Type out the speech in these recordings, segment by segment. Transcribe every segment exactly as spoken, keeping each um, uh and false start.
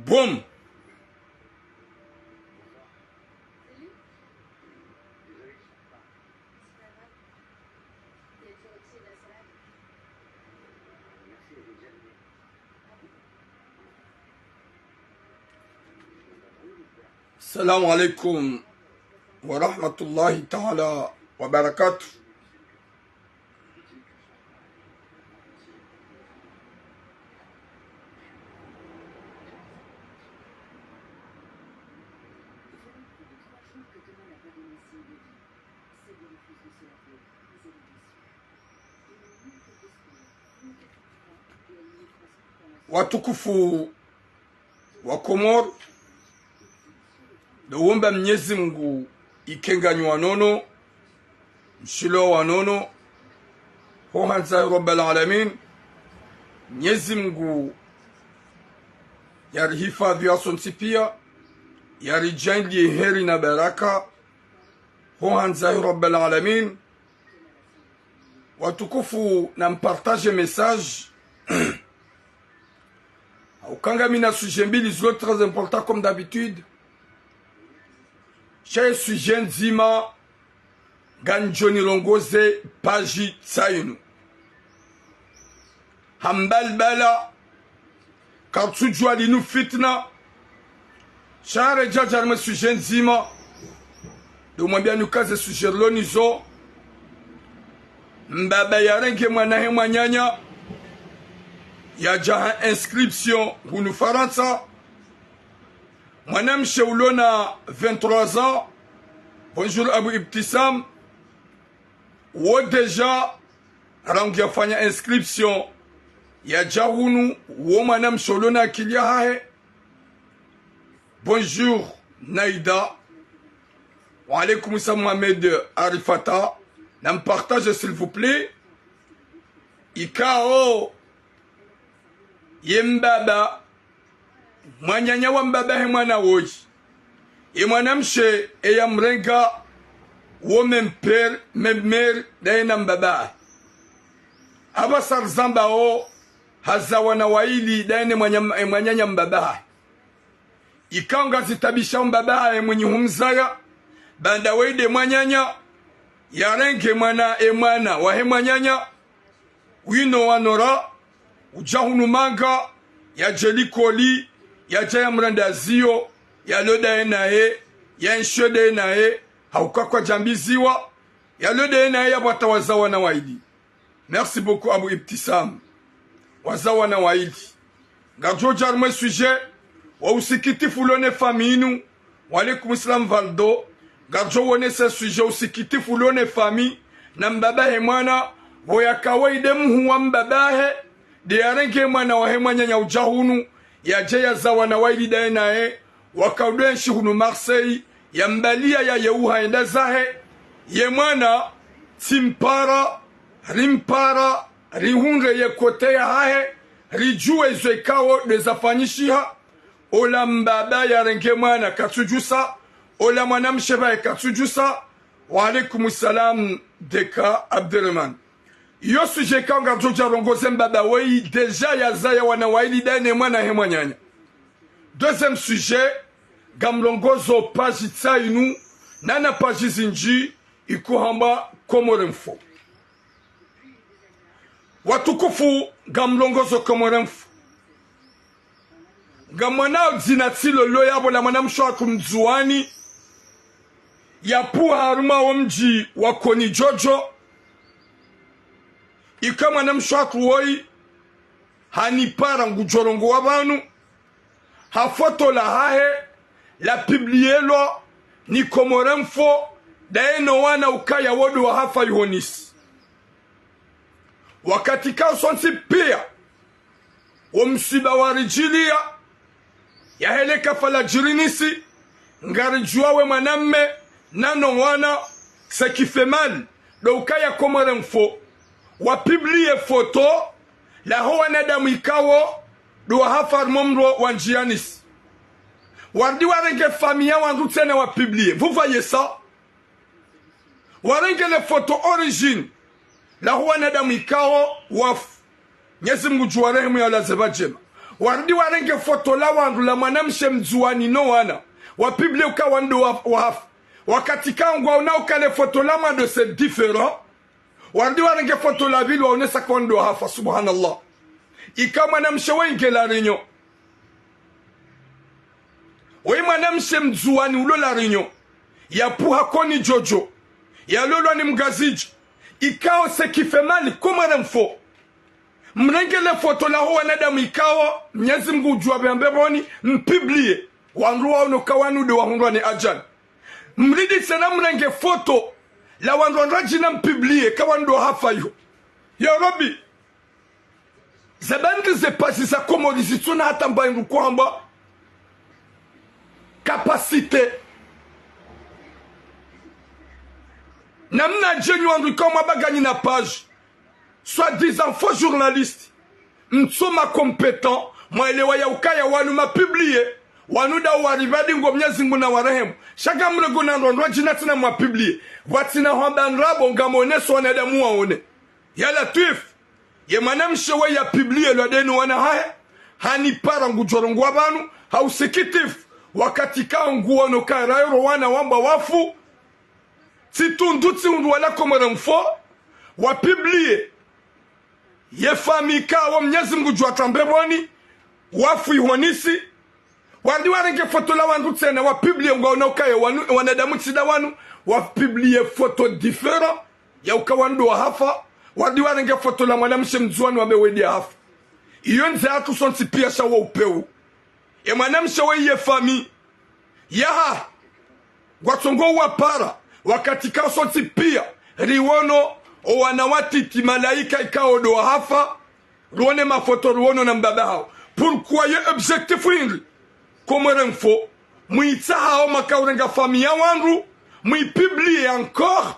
Boum. Salam alaikum wa rahmatullahi ta'ala wa barakatuh. Watukufu wa Komori, ndo womba Mnyezi Mungu ike nganyi wanono, mshilo wanono, ho handza Rabbal Alamin. Mnyezi Mungu yarihifadhwi hasontsi pia, yaridjaanliye heri na baraka, ho handza Rabbal Alamin. Watukufu, na mpartage message. Hauka ngami na sujet mbili zilo très important comme d'habitude. Sha ye sujet ndzima ngamdjo nilongoze page tsayinu. Hambalbala, kartsudjuwa linu fitna. Sha ridja dja harimwa ye sujet ndzima. Ndo mwambiya nuka ze sujet rilo nazo. Mbaba yarenge mwana he mwananya. Yadja ha inscription hunu Farantsa. Mwanamshe ulo na vingt-trois ans. Bonjour Abu Ibtisam. Wo déjà, rangu yafanya inscription, yadja hunu, wo mwanamshe ulo na akili yahahe. Bonjour, Naïda. Wa alaikum salam, Mohamed Arifata. Na mpartage, s'il vous plaît. Ikao, ye mbaba, mwananya wa mbaba he mwana woyi. Ye mwanamshe eya mrenga wo même père, même mère, daye na mbaba. Apvasa rizambao haza wana wayili, daye ne mwanya-, e mwananya mbaba hahe. Ikao ngazitabisha mbaba hahe mwenyi humzaya, baanda weye nde mwananya, yarenge mwana, e mwana wahe mwananya, wino wa Nora, udja hunu Manga, yadje likoli, yadja yamranda ziyo, yalo daye naye, yaenshi daye naye, hauka kwadjambiziwa, yalo daye naye yapvwata waza wana wayili. Merci beaucoup, Abu Ibtisam. Waza wana wayili. Ngardjo dja harimwa ye sujet, wa usikitifu ulo ne famille inu. Wa alaikum salam, Valdo. Ngardjo wonesa ye sujet, usikitifu ulo ne famille, na mbaba he mwana, pvo yaka weye nde muhu wa mbaba hahe, nde yarenge mwana wahe mwananya udja hunu, yadje yaza wana wayili daye naye, waka udo enshi hunu Marseille, yambaliya yayeuha yenda zahe. Ye mwana, tsimpara, rimpara, rihundre ye côté yahahe, ridjuwe izo ikao nde zafanyishiha. Ola mbaba yarenge mwana katsudjusa, ola mwanamshe pvahe katsudjusa. Wa alaikum salam, Deka Abderemane. Iyo sujet ikao ngardjo dja rongoze mbaba weyi, déjà yazaya wana wayili daye ne mwana he mwananya. Deuxième sujet, ngamlongozo page tsayinu, nana page zindji, iko hamba Comores Info. Watukufu, ngamlongozo Comores Info. Ngamwonao dzina tsilo lo yapvo la mwanamshe wa kumdzuwani, yapvuha harumwa wo mdji wa Konidjodjo. Ika mwanamshe wa kuwoyi, hanipara ngudjo rongowa pvanu, ha foto lahahe, la publielwa ni Comores Info, daye no wana ukaya wo ndo wahafa iho Nice. Wakati ikao sontsi pia, wo msiba waridjiliya, yahe le kafa ladjiri Nice, ngaridjuwa we mwanamme, nano wana, ce qui fait mal, ndo ukaya Comores Info, wa publie foto, laho wanadamu ikao, ndo wahafa harumwa mro wa ndjiya Nice. Warudi warenge famille ya wandru tsena wa publie. Vous voyez ça ? Warenge le foto origine, laho wanadamu ikao wafu. Mnyezi Mungu ngudjo warehemu yawalaze pvadjema. Warudi warenge foto la wandru la mwanamshe Mndzuwani no wana. Wapublie uka wandru wa, wahafa. Wakati ka ngwaonao uka le foto la mwando c'est différent. Warudi warenge foto la pvili waonesa uka wandru wahafa, subhanallah. Ika mwanamshe wenge La Réunion. Woyi mwanamshe Mndzuwani ulo La Réunion. Yapvuha koni djodjo. Yalolwa ni Mngazidja. Ikao ce qui fait mal, Comores Info. Mrenge le foto laho wanadamu ikao, Mnyezi Mngu udjuwa pvia mbepvoni, mpublie. Wandru waono uka wanu nde wahundrwa ni ajali. Mrudi tsena mrenge foto la wandru wandru wadjina mpublie, uka wandru wahafa iho. Ya Rabbi. Zabandri ze pages za Komori zitsuna hata mba indru kwamba capacité. Namnadje nyi wandru ikao mwabaganyi na page, soi-disant faux journaliste, mtso ma compétent, mwaelewa ya ukaya wanu mapublie, wanu nda wari pvadi ngo Mnyezi Mngu nawarehemu. Sha ngamrego na ndrondro djina tsina mwapublie. Pvwatsina hwamba ndrabo ngamoneso wanadamu waone. Ya Latwif, ye mwanamshe we yapublie lwa ndeno wana hahe, hanipara ngudjo rongowa pvanu, ha usikitifu, wakati ka nguono uka raero wana wamba wafu, tsitundu tsihundru wala Comores Info, wapublie, ye famille ikao Mnyezi Mngu udjuwa trambe pvoni, wafu iho Nice, warudi warenge foto la wandru tsena, wapublie ngwaonao ukaya wanu, wanadamu tsi nda wanu, wapublie foto différent, ya uka wandru wahafa, warudi warenge foto la mwanamshe Mndzuwani wambe wende hafa. Iyo ndze hatru sontsi pia sha wo upeu. Ye mwanamshe we ye famille yahahe. Ngwatsongo wapara, wakati ka sontsi pia, riwono, o wana watiti malaika ikao ndo wahafa, riwone mafoto riwono na mbaba hawo. Pourquoi ye objectif hindri? Comores Info, mwitsahao maka urenga famille ya wandru, mwipublie encore,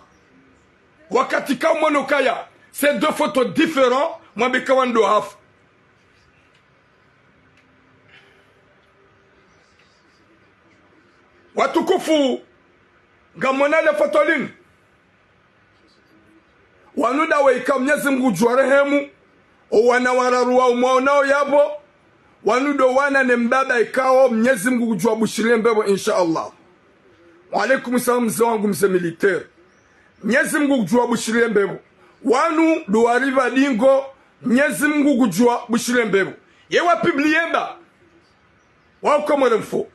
wakati ka mwono ukaya, c'est deux photos différents, mwambe uka wandru wahafa. Watukufu, ngamwona le foto linu. Wanu nda we ikao Mnyezi Mngu udjuwa rehemu, o wana wararu wao mwaonao yapvo, wanu ndo wana ne mbaba ikao Mnyezi Mngu udjuwa bushiriye mbepvo, insha Allah. Wa alaikum salam, mze wangu, mze militaire. Mnyezi Mngu udjuwa bushiriye mbepvo. Wanu ndo wari pvadi ngo, Mnyezi Mngu udjuwa bushiriye mbepvo. Ye wapublie mba. Wao Comores Info.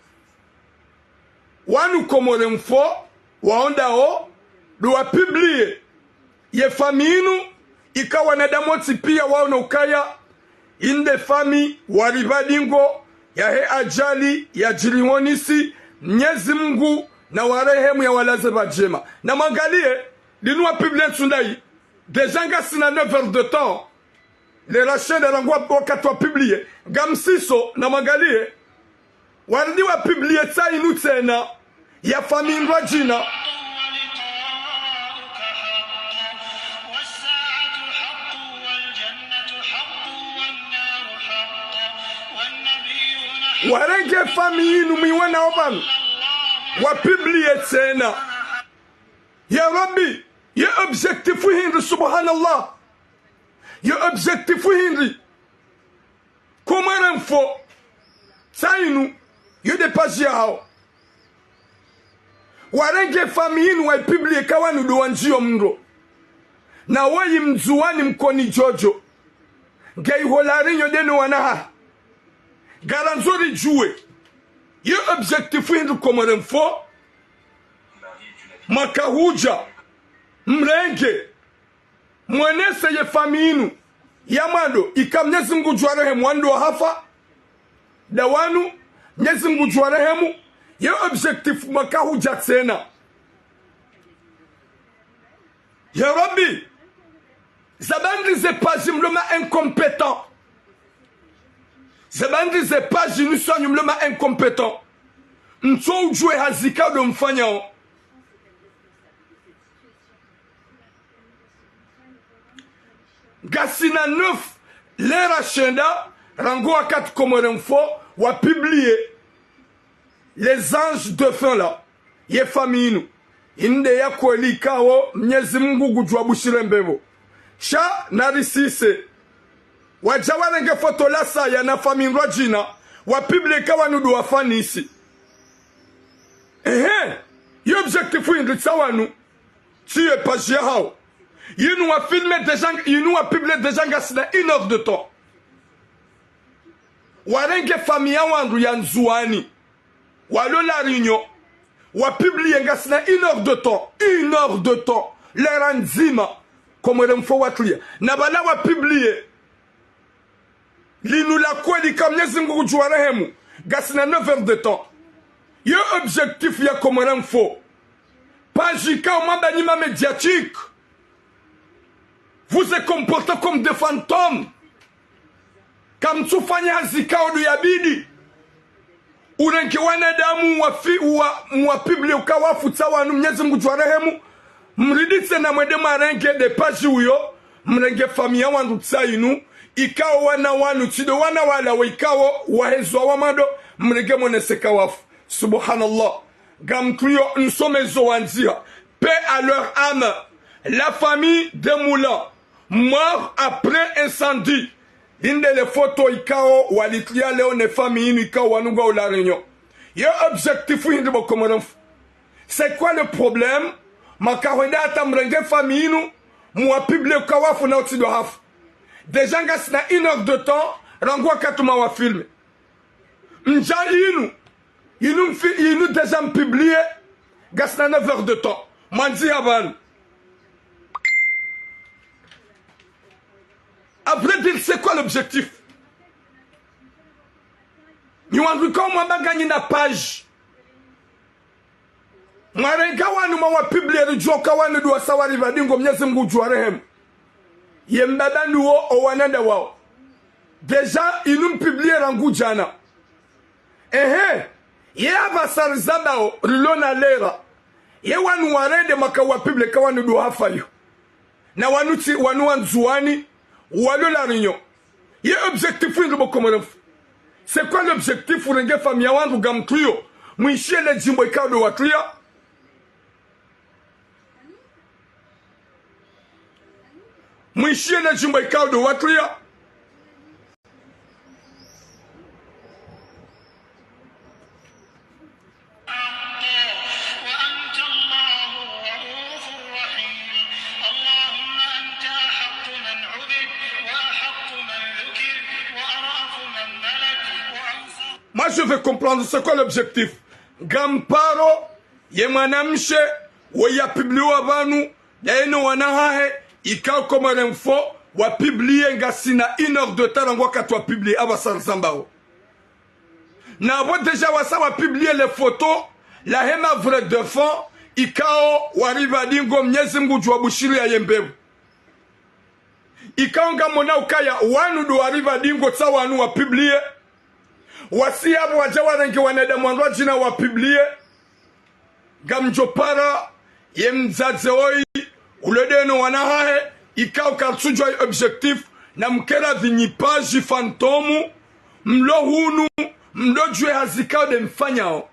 Wanu Comores Info, wao ndawo, ndo wapublie. Ye famille inu, ika wanadamu wontsi pia waono ukaya, inde famille wari pvadi ngo, yahe ajali, yadjiri iho Nice, Mnyezi Mngu nawarehemu yawalaze pvadjema. Namwangaliye, linu wapublie ntsu ndayi, déjà ngasina neuf heures de temps. Lera shenda rangu wa-, wakati wapublie, ngamsiso, namwangaliye. Warudi wapublie tsa inu tsena, ya famille ndrwadjina. Warenge famille inu mwiwonao pvanu, wapublie tsena. Ya Rabbi, ye objectif hindri, subhanallah. Ye objectif hindri? Comores Info, tsa inu, yo nde page yahawo. Warenge famille inu wayipublie uka wanu ndo wandjiyo mndro. Na woyi Mndzuwani mkoni djodjo. Nge iho La Réunion ndeno wana hahe. Ngarandzo ridjuwe. Ye objectif hindri Comores Info? Maka hudja, mrenge, mwonese ye famille inu ya mwando, ika Mnyezi Mngu udjuwa rehemu wandru wahafa, nda wanu, Mnyezi Mngu udjuwa rehemu, ye objectif maka hudja tsena. Ya Rabbi, zabandri ze page mlo ma incompétent. Zabandri ze page nusu wanyu mlo ma incompétent. Mtso udjuwe hazi ikao ndo mfanyao. Ngasina neuf, lera shenda, rangu wakati Comores Info wapublie Les Anges de Fin là, ye famille inu. Inde ya kweli ikao Mnyezi Mngu ngudjuwa bushiriye mbepvo. Sha narisise. Wadja warenge foto la saya na famille ndrwadjina, wapublie ka wanu ndo wafanisi. Ehe, yo objectif hindri tsa wanu, tsi ye page yahawo. Yinu wafilme déjà, yinu wapublie déjà ngasina une heure de temps. Warenge famille ya wandru ya Ndzuwani. Walo La Réunion, wapublie ngasina une heure de temps, une heure de temps, lera ndzima, Comores Info watulia. Na bala wapublie, linu la kweli ka Mnyezi Mungu ngudjo warehemu, ngasina neuf heures de temps. Yo objectif ya Comores Info, page ka umwamba nyi ma médiatique. Vous vous comportez comme des fantômes. Kamtsufanya hazi ikao ndo yabidi. Urenge wanadamu wafi-, wa, mwapublie uka wafu tsa wanu Mnyezi Mungu ngudjo warehemu. Mridi tsena mwende mwarenge nde page uyo. Mrenge famille ya wandru tsa inu. Ikao wana wanu tsi ndo wana wala wa ikao wahezwa wa mwando. Mrenge monese ka wafu. Subhanallah. Ngamtsuyo nsome zo wandziha. Paix à leur âme. La famille Desmoulins, mort après incendie. Linde le foto ikao walitria leo ne famille inu ikao wanu ngwao La Réunion. Yo objectif hindri bo Comores Info? C'est quoi le problème? Makahwenda hata mrenge famille inu, mwapublie uka wafu na utsi ndo hafu. Déjà ngasina une heure de temps, rangu wakati mwawafilme. Mdja inu, inu mfi-, inu déjà mpublie, ngasina neuf heures de temps. Mwandziha pvanu. À vrai dire, c'est quoi l'objectif? Nyi wandru ikao mwamba nganyina page. Mwarenga wanu mwawapublie ridjuwa uka wanu ndo wasa wari pvadingo Mnyezi Mungu ngudjo warehemu. Ye mbaba ndo wo owana nda wao. Déjà, inu mpublie rangu djana. Ehe. Ye apvasa rizambao, rilo na lera. Ye wanu warende mwakawapublie ka wanu ndo hafa yo. Na wanu tsi, wanu wa Ndzuwani, walo La Réunion. Ye objectif hindri bo Comores Info? C'est quoi l'objectif urenge famille ya wandru ngamtsuyo? Mwishiye le djimbo ikao ndo watulia. Mwishiye le djimbo ikao ndo watulia. وأنت الله رؤوف رحيم. اللهم أنت أحق من عبد وأحق من ذكر وأرأف من ملك وأنصر. Moi, je veux comprendre, c'est quoi l'objectif? Ngamparo, ye mwanamshe, wo yapubliwa pvanu, ndaye no wana hahe, ikao Comores Info, wapublie ngasina une heure de temps rangu wakati wapublie apvasa rizambao. Na pvo déjà wasa wapublie le foto lahe ma vrai défunt, ikao wari pvadingo Mnyezi Mungu ngudjo wabushiri ya ye mbepvo. Ikao ngamona ukaya wanu ndo wari pvadingo tsa wanu wapublie. Wasi apvo wadja warenge wanadamu wandrwadjina wapublie. Ngamdjo para ye mdzadze woyi, ulo ndaye no wana hahe, ikao kartsudjuwa ye objectif, na mkera pvi nyi page fantôme, mlo hunu, mlo djuwe hazi ikao nde mfanyao.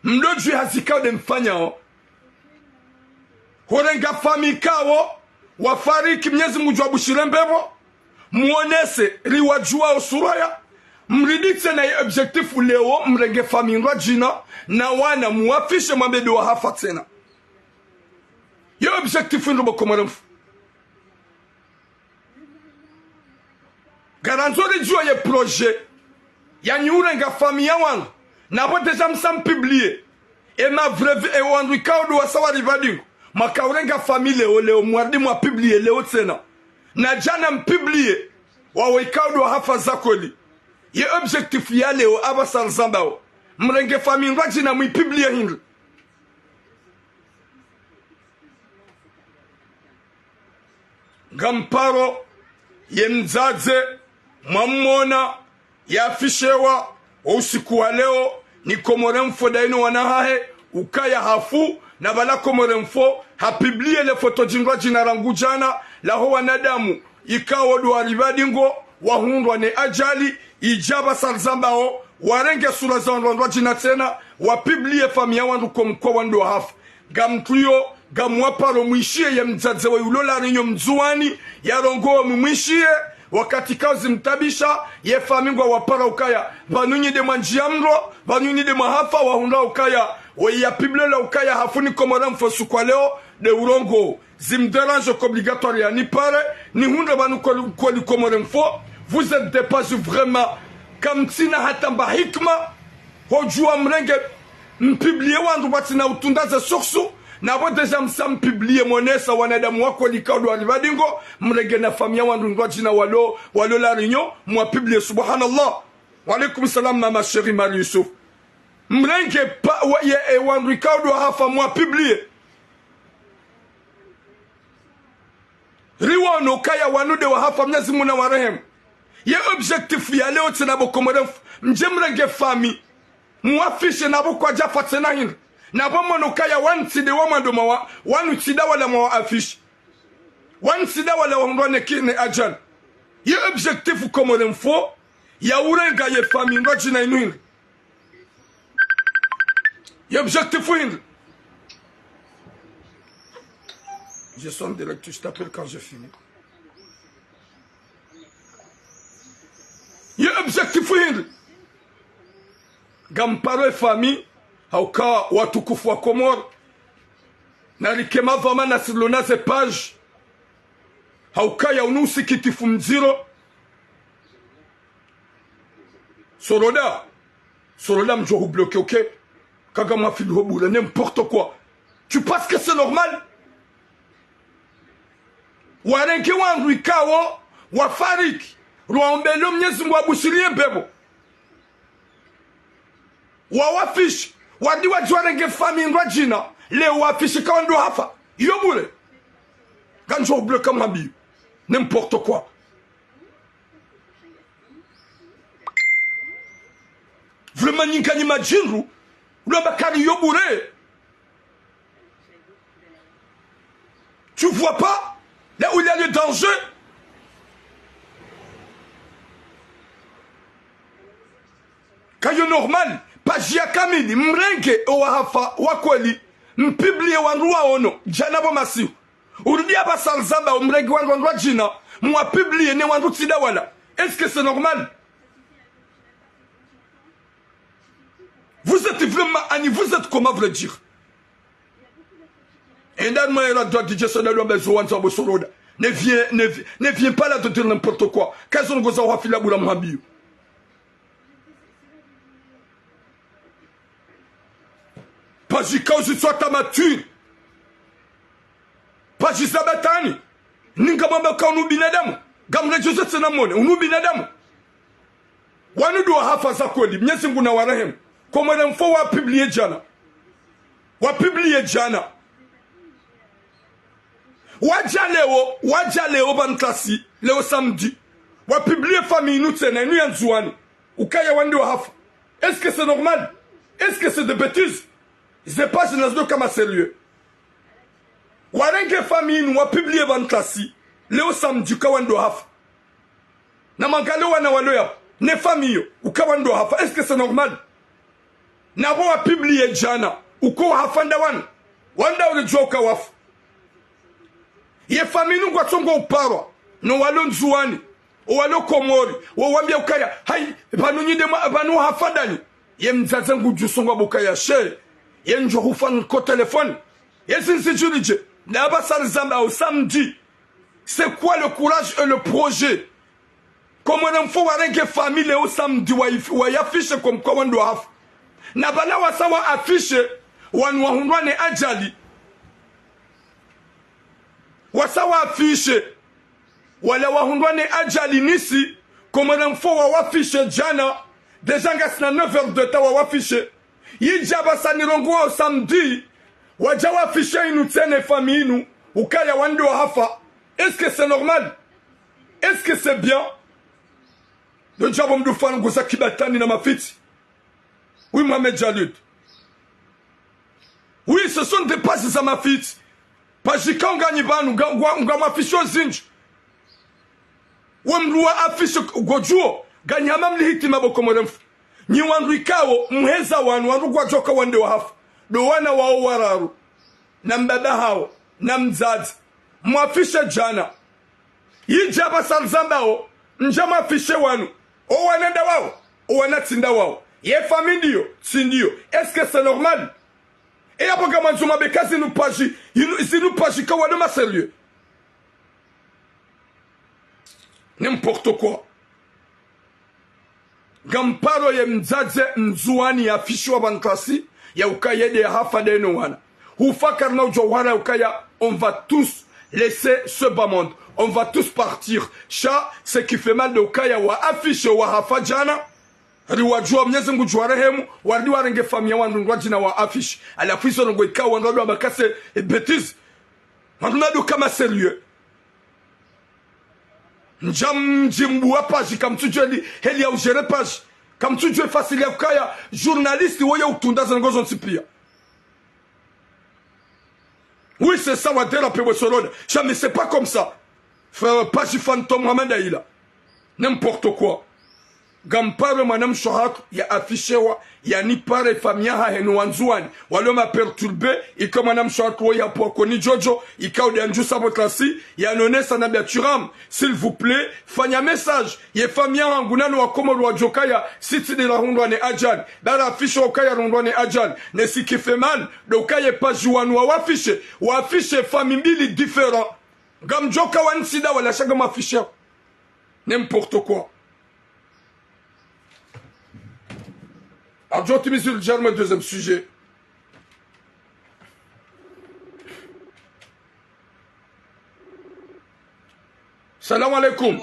Mlo djuwe hazi ikao nde mfanyao. Hurenga famille ikao wafariki, Mnyezi Mungu ngudjo wabushiri mbepvo. Muonese riwadjuwao sura ya. Mridi tsena ye objectif leo mrenge famille ndrwadjina na wana muwafishe mwambe ndo wahafa tsena. Ye objectif hindri bo Comores Info? Ngarandzo ridjuwe ye projet yanyu urenga famille ya wandru. Na pvo déjà msa mpublie. E ma vrai vi-, e wandru ikao ndo wasa wari pvadingo. Makaurenga famille leo, leo mwaridi mwapublie leo tsena. Na djana mpublie, wawo ikao ndo wahafa za kweli. Ye objectif ya leo apvasa rizambao, mrenge famille ndrwadjina mwipublie hindri? Ngamparo, ye mdzadze, mwamona, yafishewa, wo usiku wa leo, ni Comores Info ndaye no wana hahe, ukaya hafu, na pvala Comores Info, hapublie le foto djindrwadjina rangu djana, laho wanadamu, ikao ndo wari pvadingo, wahundrwa ne ajali, idja apvasa rizambao, warenge sura za wandru wandrwadjina tsena, wapublie famille ya wandru comme quoi wandru wahafa. Ngamtsuyo, ngamwaparo mwishiye ye mdzadze woyi ulo La Réunion Mndzuwani, yarongowe mumwishiye, Wakati kazi mtabisha, ye fami ngwa wapara ukaya, pvanu nyi nde mwandjiya mdro, pvanu nyi nde mwahafa, wahundra ukaya, we ya publié la ukaya hafu ni Comores Info suku wa leo, nde urongo. Zi me dérange ko obligatoire ya nipare, nihundre pvanu kweli, kweli Comores Info, vous êtes des pages vraiment, kamtsina hata mba hikima, hodjuwa mrenge, mpublié wandru pvatsina utunda ze source, na pvo déjà msa mpublié monesa wanadamu wa kweli kaudwa ripvadingo, mrenge na fami ya wandru ndwadjina walo, walo La Réunion, mwapublié, subhanallah. Wa alaykum salam, mama chérie Marie Youssouf. Mrenge pa, wa, ye, e, wandru kaudwa hafa mwapublié. Riwono ukaya wanu nde wahafa, Mnyezi Mungu nawarehemu. Ye objectif ya leo tsena bo Comores Info, mdje mrenge fami, muaffiché na pvo kwadjafa tsena hindri. Na pvo mwono ukaya wanu tsi nde wa mwando mwa wa, wanu tsi nda wala mwawaaffiché. Wanu tsi nda wala wahundrwa ne ki, ne ajali. Ye objectif Comores Info, ya urenga ye fami ndwadjina inu hindri. Ye objectif hindri. Je suis en direct, je t'appelle quand j'ai fini. Ye objectif hindri. Ngamparo ye fami, hauka watukufu wa Comores. Narike mapvama na sirilo na ze page. Hauka ya unu usikitifu mdziro. Soroda. Soroda mdjo hubloqué, ok? Kaga mwafili ho bure, n'importe quoi. Tu penses que c'est normal? Warenge wandru ikao wafariki, rwaombelo Mnyezi Mungu abushiriye mbepvo. Wawaaffiché, wadi wadji warenge fami ndwadjina, leo waaffiché ka wandru hafa. Iyo bure. Ngandjo hubloqué mhambiyo. N'importe quoi. Vraiment, nyi nganyi madjindru, ulamba kari iyo bure. Tu vois pas là où il y a le danger? Kayo normal, page ya kamili, mrenge owahafa wa kweli, mpublié wandru waono, djana pvo masihu. Urudi apvasa rizamba, umrenge wandru wandru wadjina, mwapublié ne wandru tsi nda wala. Est-ce que c'est normal? Vous êtes vraiment, ani, vous êtes comment, vrai dire? Enda numa yela dwa D J Soda lwa bezo wandza bo Soroda. Ne viens, ne vi-, ne viens pas là de dire n'importe quoi. Kazo ngoza wafila bure mhambiyo. Page ikao zitswa tamature. Page za batani. Ninga mwamba ka unu binadamu. Ngamredjeze tsena mone. Unu binadamu. Wanu ndo wahafa za kweli. Mnyezi Mungu nawarehemu. Comores Info wapublié djana. Wapublié djana. Wadja leo, wadja leo pvanu ntasi, leo samedi. Wapublié fami inu tsena, inu ya Ndzuwani. Ukaya wandru wahafa. Est-ce que c'est normal? Est-ce que c'est des bêtises? Ze page nazo kama sérieux. Warenge fami inu wapublié pvanu ntasi, leo samedi, uka wandru wahafa. Na mwangalie wana walo yapvo, ne fami iyo, uka wandru wahafa. Est-ce que c'est normal? Na pvo wapublié djana, uka wahafa nda wanu. Wandru uridjuwa uka wafu. Ye fami inu ngwatsongo uparwa, no walo Ndzuwani, o walo Komori, wo wambia ukaya, hayi, pvanu nyi nde mwa-, pvanu hafa ndani. Ye mdzadze ngudjusongwa bo ukaya she, ye ndjo hufa nko téléphone. Ye zi nzidjiri dje, na apvasa rizamba o samedi. C'est quoi le courage et le projet? Comores Info warenge fami leo samedi wa if-, wayaaffiché comme quoi wandru wahafa. Na pvala wasa waaffiché, wanu wahundrwa ne ajali. Wasa waaffiché, wala wahundrwa ne ajali Nice, Comores Info wawaaffiché djana, déjà ngasina neuf heures de temps wawaaffiché. Yidja apvasa nirongowa o samedi, wadja waaffiché inu tsena fami inu, ukaya wandru wahafa. Est-ce que c'est normal? Est-ce que c'est bien? Ndo ndjapvo mdru fanya nguza kibatani na mafitsi. Oui, Mohamed Jaloud. Oui, ce sont des pages za mafitsi. Page ikao nganyi pvanu, nga, nga, ngamwaaffiché zindji. We mdru waaffiché ngodjuo, nganyi hama mli hitima bo Comores Info. Nyi wandru ikao, muheza wanu, wandru ngwadjuwa uka wandru wahafa. Ndo wana wao wararu. Na mbaba hawo, na mdzadze. Mwaaffiché djana. Yidja apvasa rizamba o, Ndja mafishe wanu. O wana nda wawo. O wana tsi nda wawo. Ye fami ndiyo, tsi ndiyo. Est-ce que c'est normal? E yapvo ngamwandzo mabeka zinu paji, inu, zinu paji ka walo ma sérieux. N'importe quoi. Ngamparo ye mdzadze mndzuwani yafishiwa pvanu ntasi, ya ukaya nde hafa nde no wana. Hufa karina udjuwa uhara ya ukaya, on va tous laisser ce bas monde. On va tous partir. Sha, ce qui fait mal nde ukaya waafishe wahafa djana. Riwadjuwa Mnyezi Mngu ngudjo warehemu, warudi warenge famiyi ya wandru ngwadjina waafishe. Halafu izo ndrongoo ikao wandru wadjo wamba ka c'est bêtise. Wandru nadjo ka ma sérieux. Ndja mdjimbuwa paji, kamtsudjuwa heli, heli ya ugérer paji. Kamtsudjuwa fasili ya ukaya journaliste woye utrunda zendrongoo zontsi piya. Oui, c'est ça, wa déraper we solola. Jamais, c'est pas comme ça. Frère, paji fantôme, Mohamed Aïla. N'importe quoi. Ngamparo mwanamshe hatru yaafishewa, yani pare famiyi yahahe no wandzuwani. Walo ma perturbé, ika mwanamshe hatru woyi hapvwa koni djodjo, ika udi andjusa pvo ntasi, yanonesa na biaturamu. S'il vous plaît, fanya message, ye famiyi yahangu nano wakomori wadjo kaya, sisi nde rahundrwa ne ajali. Ba raafishe ukaya rahundrwa ne ajali. Ne ce qui fait mal, nde ukaya paji wanu wawafishe, waafishe famiyi mbili différent. Ngamdjo ka wantsi nda wala sha ngamwafishe. N'importe quoi. Adjo timizi le germe, deuxième sujet. Salam alaikum.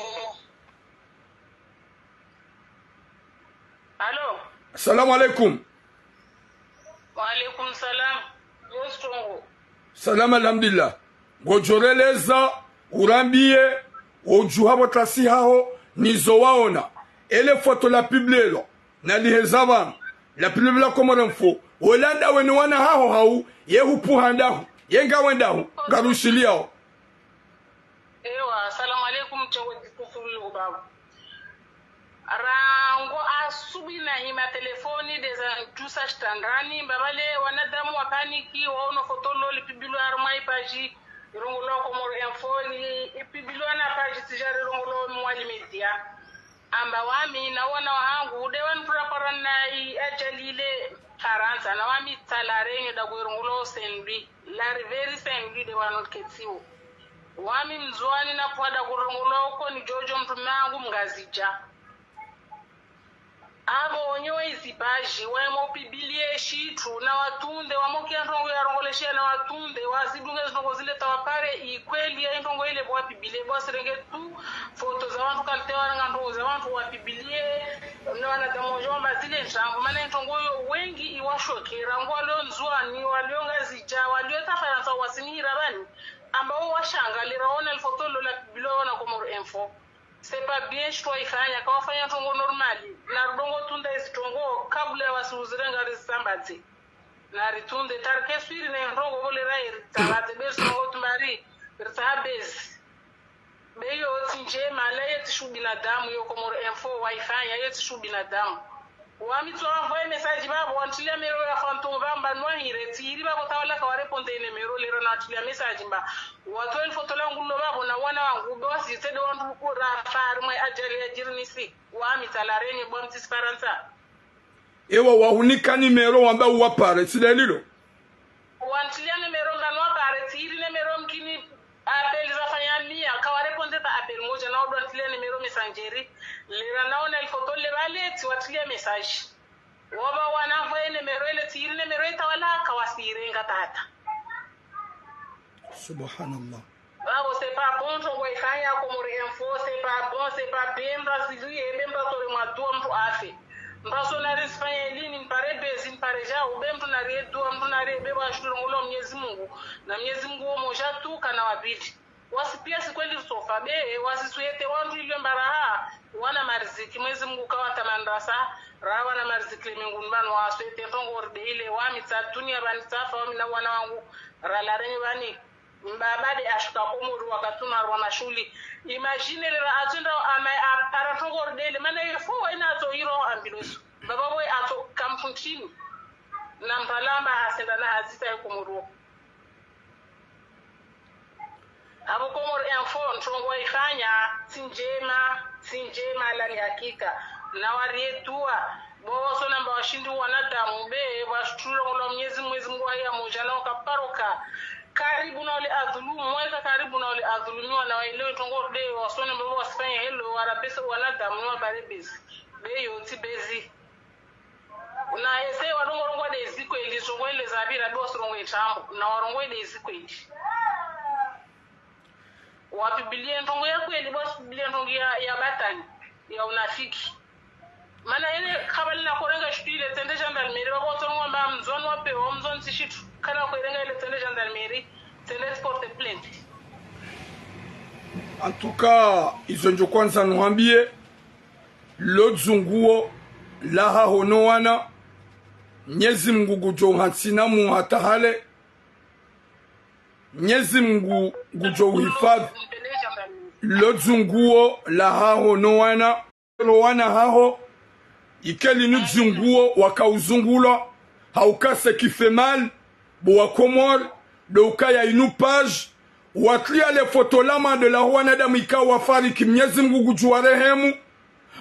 Allô? Salam alaikum. Wa alaikum salam. Yo strongo. Salam, alhamdulillah. Ngodjo releza, urambiye, wodjuha pvo ntasi haho, nizo waona. Ele foto la publié lo, naliheza pvanu, la publié la Comores Info, wola nda we no wana haho hau, ye hupvuha ndahu, ye ngawe ndahu, ngarushiliyao. Ewa, salam alaikum, tsengo dikufulu babu. Rangu asubuhi nahima telefoni, ndeza ntsusa shitrandani, mbapvi le wanadamu wapaniki, waono foto lo lipublié harumwa ipaji, irongolwa Comores Info, li, ipublié na paji tijari irongolwa Mwali Média. Amba wami, na wana wahangu, nde wanu pvura pvura na i ajali ile Farantsa, na wami tsa La Réunion nda ku irongolwa Saint-Louis, la rivière Saint-Louis nde wanu ketsiwo. Wami mndzuwani napvwada ku irongolwa uko ni djodjo mtrume hangu mngazidja. Apvo wenyewe izi paji, wemo publié shitru, na watrunde, wamoke ya ndrongoo ya rongolesha, na watrunde, wazidunge zindrongoo zile ta wapare, ikweli ya ndrongoo ile pvo wapublié, pvo wasirenge tu, foto za wandru kalite warenga ndrongoo za wandru wapublié, na wanadamu wadjo wamba zile ntrambu, mana ndrongoo yo wengi iwashoke, rangu walio Ndzuwani, walio Ngazidja, walio ta Farantsa, wasinihira pvani, amba wo washanga, lira wona lifoto lo la publié wana Comores Info. C'est pas bien, shitru waifanya, kawafanya ndrongoo normal. Na rudongo trunda izi ndrongoo, kabla ya wasi uzirenga rizisambadze. Na ritrunde, tarike swiri ne ndrongoo pvo lera ye rizisambadze, be zi ndrongoo tumbari, ritsaha bezi. Be yo tsi ndjema, la ye tsi shu binadamu, yo Comores Info waifanya, ye tsi shu binadamu. Wami tsi wanvoye message pvapvo, wantrilia numéro ya fantôme pvamba nwahire, tsiri pvapvo ta wala kawarépondre numéro lera natrilia message mba. Watowe lifoto langu lo pvapvo na wana wangu, be wasitse nde wandru kura fari mwe ajali ya djiri nisi. Wami tsa La Réunion, bo mtsi Farantsa. Ewa, wahunika numéro wamba uwapare, tsi nde lilo. Wantrilia numéro ngani wapare, tsiri numéro mkini appel zafanya mia, kawarépondre ta appel modja na wandru wantrilia numéro messageri, lera naona lifoto le pvale, tsiwatrilia message. Wapva wanavoye numéro ile, tsiri numéro ita wala kawasirenga tata. Subhanallah. Pvapvo c'est pas bon, ndrongoo waifanya Comores Info, c'est pas bon, c'est pas bien, mba zili ebe mba tore mwa dua mtru afe. Mba sona risifanya ilini, nipare bezi, nipare djau, be mtru nariye dua, mtru nariye be pvwa shitru irongolwa Mnyezi Mungu. Na Mnyezi Mungu wo modja tu, kana wa pvili. Wasi piya si kweli risofa, be, wasi suyete wandru ilio mbaraha, wana mariziki, Mnyezi Mungu kawatamani rasa, ra wana mariziki le menguni pvanu wasuyete ndrongoo ri nde ile, wami tsa dunia pvani tsafa, wami na wana wangu, ra La Réunion pvani, mbaba nde ashuka Komori wakati unu harumwa mashuhuli. Imagine lera atsenda ama apara ndrongoo ri nde ile, mana ye fo waina atso iro ambiloso. Mbaba we atso kampuntini. Na mpalamba asenda na hazita ye Komori wo. Apvo Comores Info, ndrongoo waifanya, tsi ndjema. Tsi ndjema, halali hakika. Na wariye dua. Bo wasona mba washindi wanadamu be, washukuru ngolo Mwenyezi, Mwenyezi Mungu haya moja na wakaparoka. Karibu na ule adhulumu, weka karibu na ule adhulumiwa na waelewe trongo de, wasona mba wasifanye helo, warapese wanadamu, ni wabare bezi. Be yo tsi bezi. Na ese warongo rongo de ezi kweli, trongo ele zabira, be wasirongo etrambo, na warongo de ezi kweli. Wapibilie ntrongo ya kweli, wasipibilie ntrongo ya, ya batwili, ya unafiki. Mana ele kabali na kurenga shitru ile tsende gendarmerie, wako trongo mba mzoni wape, wa mzoni tsi shitru, kana kurenga ile tsende gendarmerie, tsende porte plainte. En tout cas, izo ndjo kwandza nuhambie, lo dzunguo lahaho no wana, Mwenyezi Mungu ngudjo uhantsina mu hata hale, Mwenyezi Mungu ngudjo uhifadhwi. Lo dzunguo lahaho no wana, no wana haho, ikeli nu dzunguo wakauzungulwa, hauka ce qui fait mal, bo wa Komori, ndo ukaya inu page, watria le foto la mwando laho wanadamu ikao wafariki, Mwenyezi Mungu ngudjo warehemu,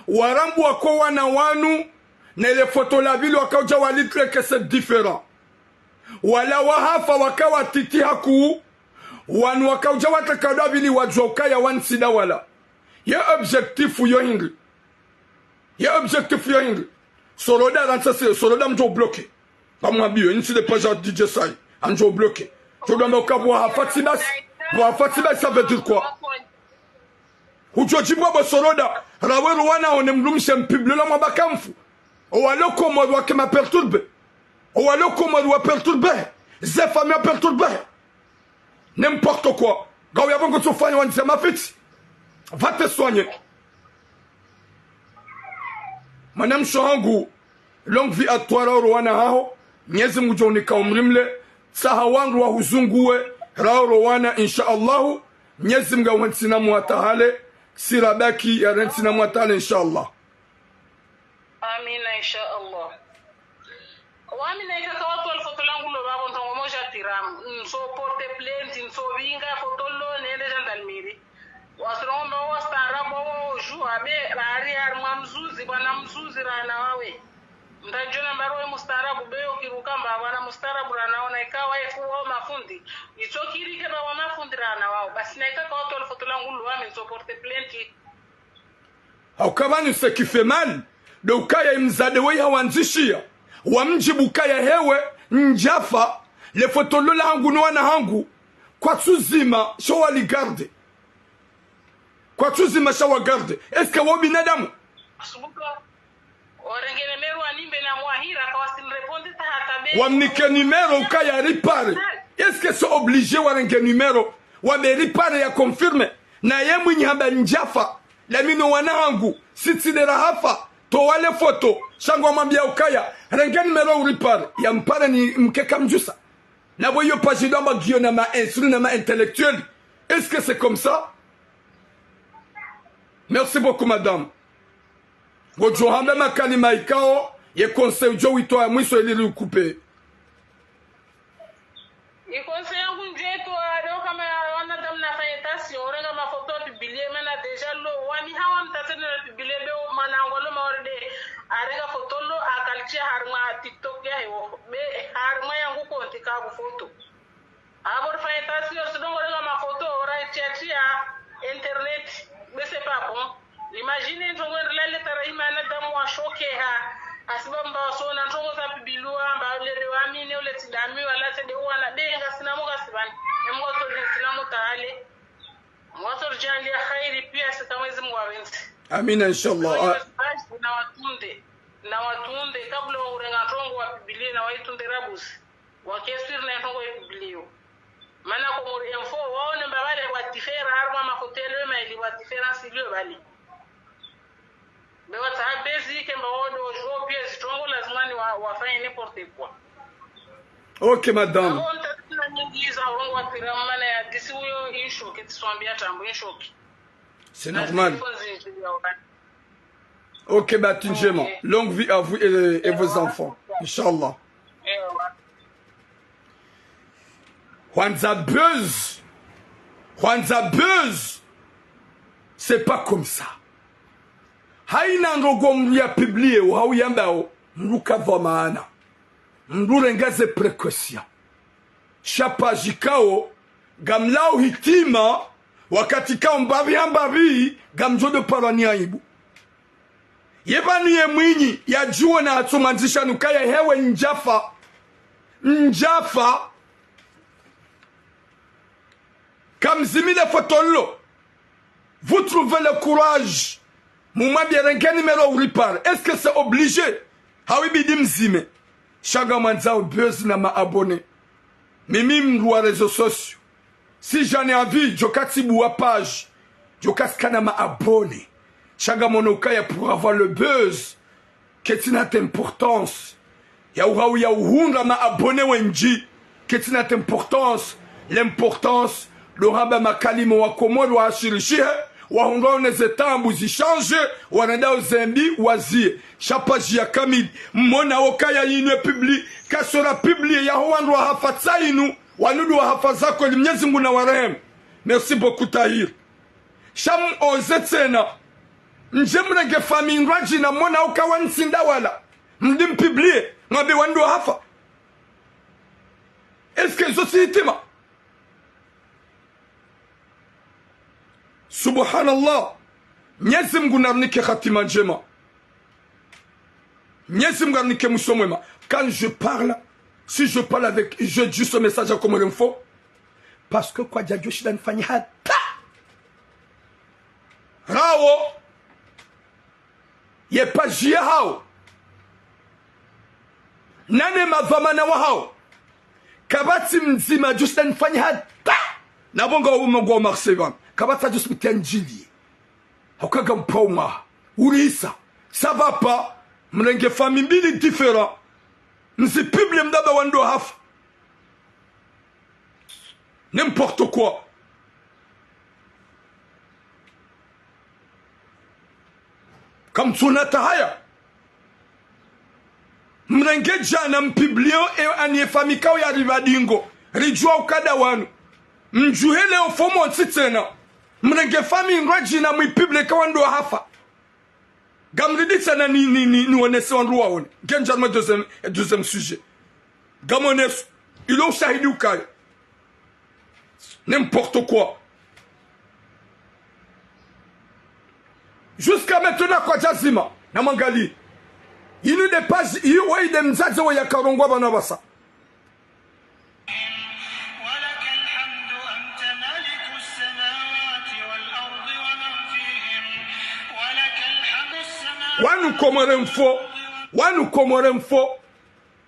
warambua ko wana wanu, ne le foto la pvili wakaudja walitrie que c'est différent. Wala wahafa waka watiti hakuu, wanu wakaudja wataka ndo wapvili wadjua ukaya wanu tsi nda wala. Ye objectif yo hindri? Ye objectif yo hindri? Soroda rantsa se, Soroda mdjo bloqué. Pamwa biyo, insi de paja D J Sai, andjo bloqué. Djo dwamba uka bo hafa tsi basi. Bo hafa tsi basi, ça veut dire quoi? Hudjo djibwa bo Soroda, rawe ro wana one mdrumshe mpibilie la mwabaka mfu. Owalo Komori wake ma perturbé. Owalo Komori wa perturbé. Ze famille wa perturbé. N'importe quoi. Ngawe ya bongo tsufanya wandzia mafitsi. Va te soigner. Mwanamshe hangu, longue vie à toi, raha ro wana haho, Mwenyezi Mungu ngudjo unika umri mle, tsaha wandru wahuzunguwe, raha ro wana, insha Allahu, Mwenyezi Mungu ngudjo uhantsina mu hata hale, sira baki ya rentsi na mu hata hale, insha Allah. Amina, insha Allah. Wami na ikaka watwali foto langu lo pvapvo ntrongo moja tiramu. Ntso porte plainte, ntso vinga foto lo nende gendarmerie. Wasirongo mba wo wastaarabu wo ujua be, bari harimwa mzuzi, bwana mzuzi rana wawe. Mtadjona mba rowe mustaarabu be yo kiruka mba bwana mustaarabu rana wawe na ikawa efu wo mafundi. Itso kiri ke ba wa mafundi rana wawe. Basi na ikaka watwali foto langu lo wami ntso porte plainte. Hauka pvanu ce qui fait mal, ndo ukaya imzade weyi hawandzishia, wamdjibu ukaya hewe, ndjafa, le foto lo lahangu no wana hangu, kwatsuzima sha wali garde. Kwatsuzima sha wa garde. Est-ce que wo binadamu? Subuka, warenge numéro wanimbe na mwahira, kawasinirépondre ta hata be. Wamnike numéro ukaya ripare. Est-ce que c'est obligé warenge numéro? Wambe ripare ya confirme. Na ye mwinyi hamba ndjafa. Lami no wana hangu, sitsi ndera hafa, towa le foto, sha ngwamwambia ukaya, renge numéro uripare, ya mpare ni mkeka mdjusa. Na bo iyo page ndo amba ngiyo na ma instru na ma intellectuel. Est-ce que c'est comme ça? Merci beaucoup, madame. Ngodjo hamba makalima ikao, ye conseil udjo witoa ya mwiso ili rikupe. Ikonse yangu ndjeto ado kama wanadamu nafanye tasi, orenga mafoto pibilie, mana déjà lo wami hawa mtatsene na pibilie be o mwana wangu alo mawaride, arenga foto lo akalitia harimwa TikTok yahe wo be harimwa yangu konti kaku foto. Abo rifanye tasi yo sidongo renga mafoto ora itiatia internet, be c'est pas bon. Imagine ntrongo endelea leta rahima wanadamu washokeha. Hasibabu mba wasona ntrongo za pibilwa, mba ulele wamine, ule tsi dami, wala tsi de wana, be ngasina mo ngasibani. Ye Mungu atsori sina mo taale. Mungu atsori djaanlia khairi pia sika Mwenyezi Mungu apvendze. Amina, inshallah. Wale wazazi na watunde. Na watunde, kabla wa urenga ntrongo wapibilie na waitunde rabusi. Wakeswiri na ntrongo ye pibilio. Mana Comores Info, waone mba pvale wa différence, harimwa mafoto yale mayili wa différence iliyo pvale. Be watsaha bezi ke mba wao ndo wadjuo pia zitrongo lazima ni wa, wafanye n'importe quoi. Ok, madame. Abo mtatsina nyingi za urongo wa pira mana ya disi uyo inshoke, tsiswambia tambo inshoke. C'est normal. Ok, bahati ndjema. Ok. Longue vie à vous et, et vos enfants. Inshallah. Hwandza buzz. Hwandza buzz. C'est pas comme ça. Haina ndrongoo mndru ya publié, uhau yambao, mndru kapvwa maana. Mndru renge ze précautions. Sha page ikao, ngamlao hitima, wakati ikao mbapvi ha mbapvi, ngamdjo do parwa ni aibu. Ye pvanu ye mwinyi, yadjuwe na hatso mwandzisha nukaya hewe ndjafa. Ndjafa. Kamzimi le foto lo. Vous trouvez le courage. Mumwambie renge numéro uripare. Est-ce que c'est obligé? Hau ibidi mzime. Sha ngamwandzao buzz na ma abonnés. Mimi mndru wa réseaux sociaux. Si j'en ai envie, djoka tsibuwa page. Djoka tsikana ma abonnés. Sha ngamono ukaya pour avoir le buzz. Ketsina hata importance. Ya uhau ya uhundra ma abonnés wendji. Ketsina hata importance. L'importance, ndo hamba makalima wa Komori wahashirishihe, wahundrwa ne ze taabu zishange, wanadawo zembi wazie. Sha page ya kamili, mmona ukaya yinu ye publié, kasora publié yaho wandru wahafa tsa yinu, wanu ndo wahafa zako ili Mnyezi Mngu na warehemu. Merci beaucoup, Tahir. Sha muoze tsena. Ndje mrenge famille ndrwadjina mona uka wantsinda wala. Mdi mpublié, mwambe wandru wahafa. Est-ce que zo tsi hitima? Subhanallah. Mnyezi Mngu narinike hatima ndjema. Mnyezi Mngu arinike mwiso mwema. Quand je parle, si je parle avec, je dis ce message à Comores Info, parce que kwadjadjo shinda nifanye hata. Rawo, ye page yahao. Nane madhwamana wahao. Kapvatsi mdzima djoshinda nifanye hata. Na pvo ngwao mongwa Marseille pvanu. Kapvatsi djoshinda nitendjiliye. Hauka ngampvauma. Urisa. Ça va pas. Mrenge famille mbili différent. Mzi publié mdaba wandru wahafa. N'importe quoi. Kamtsuna hata haya. Mrenge djana mpublié, e, ani ye famille ikao yaripva dingo. Ridjuwa ukada wanu. Mdjuhe leo fomo ntsi tsena. Mrenge famille ndrwadjina mwipublié ka wandru wahafa. Ngamriditsana ni, ni, ni, nionese wandru waone. Ngendja harumwa deuxième, deuxième sujet. Ngamoneso. Ilo ushahidi ukaya. N'importe quoi. Jusqu'à maintenant kwadjazima. Namwangalie. Yinu nde page, iyo wayi nde mdzadze wayi yakarongwa pvanu pvasa. ولك الحمد أنت مالك السماوات والأرض ومن فيهن. ولك الحمد السماوات. Wanu Comores Info. Wanu Comores Info.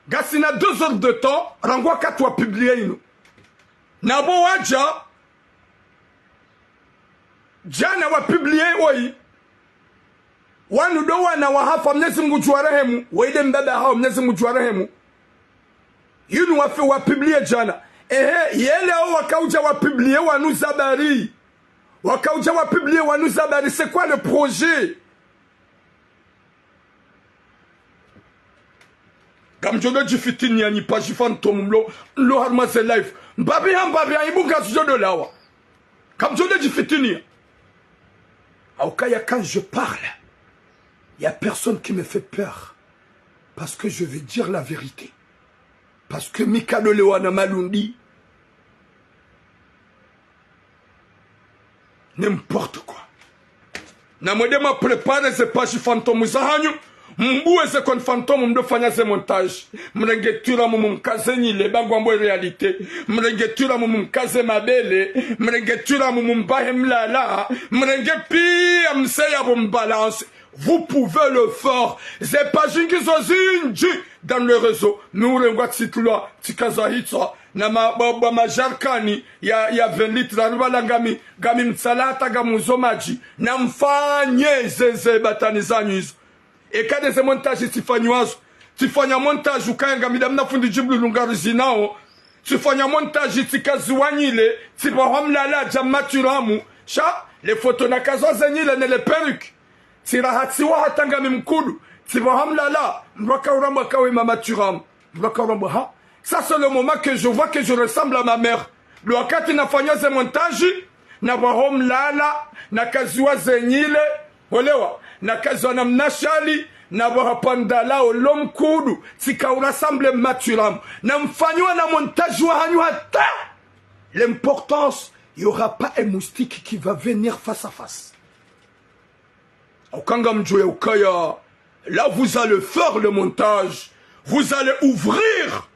Ngasina deux heures de temps, rangu wakati wa publié yinu. Na pvo wadja, djana wa publié woyi. Wanu ndo wana wahafa, Mnyezi Mngu ngudjo warehemu, wayi nde mbaba hao, Mnyezi Mngu ngudjo warehemu. Yinu wafe wa publié djana. Ehe, ye leo wakaudja wa publié wanu ze habari. Wakaudja wa publié wanu ze habari, c'est quoi le projet? Ngamdjo do djifitiniya nyi page fantôme mlo, mlo harumwa ze live. Mbapvi ha mbapvi ha ibu ngazidjo do lawa. Ngamdjo do djifitiniya. Hauka ya quand je parle, y a personne qui me fait peur. Parce que je vais dire la vérité. Parce que mi kadole wana malundi. N'importe quoi. Namwende mwa préparé ze page fantôme zahanyu. Mbuwe ze compte fantôme mdo fanya ze montage. Mrenge twira mumu mkaze nyile ba ngwambo réalité. Mrenge twira mumu mkaze mabele. Mrenge twira mumu mbahe mlala. Mrenge piya mseya bo mbalance. Vous pouvez le faire. Ze page ngizo zindji dans le réseau. Mi urengwa tsi tulwa, tsikaza hitswa. Na ma, ba, ba majarkani ya, ya vingt litres. Arubala ngami, ngami mtsala hata ngamuzo madji. Na mfanye ze, ze batani zanyu izo. Eka nde ze montage tsifanyiwazo. Tsifanya montage ukaya ngami damna fundi Djibril Lungaru zinao. Tsifanya montage tsikaziwa nyile. Tsipvahwa mlala dja maturamu. Sha, les photos nakazwa ze nyile ne les perruques. Tsiraha tsiwa hata ngami mkudu. Tsipvahwa mlala. Mdru aka urambwa kawe mama turamu. Mdru aka urambwa ha. Ça, c'est le moment que je vois que je ressemble à ma mère. Ndo wakati nafanya ze montage, napvahwa mlala, nakaziwa ze nyile, Mwelewa, na kazi wana mnashali, na pvo hapvandalao lo mkudu, tsika u rassemble maturamu. Na mfanyiwa na montage wahanyu hata. L'importance, il y aura pas un moustique qui va venir face à face. Hauka ngamdjuwa ukaya, là vous allez faire le montage, vous allez ouvrir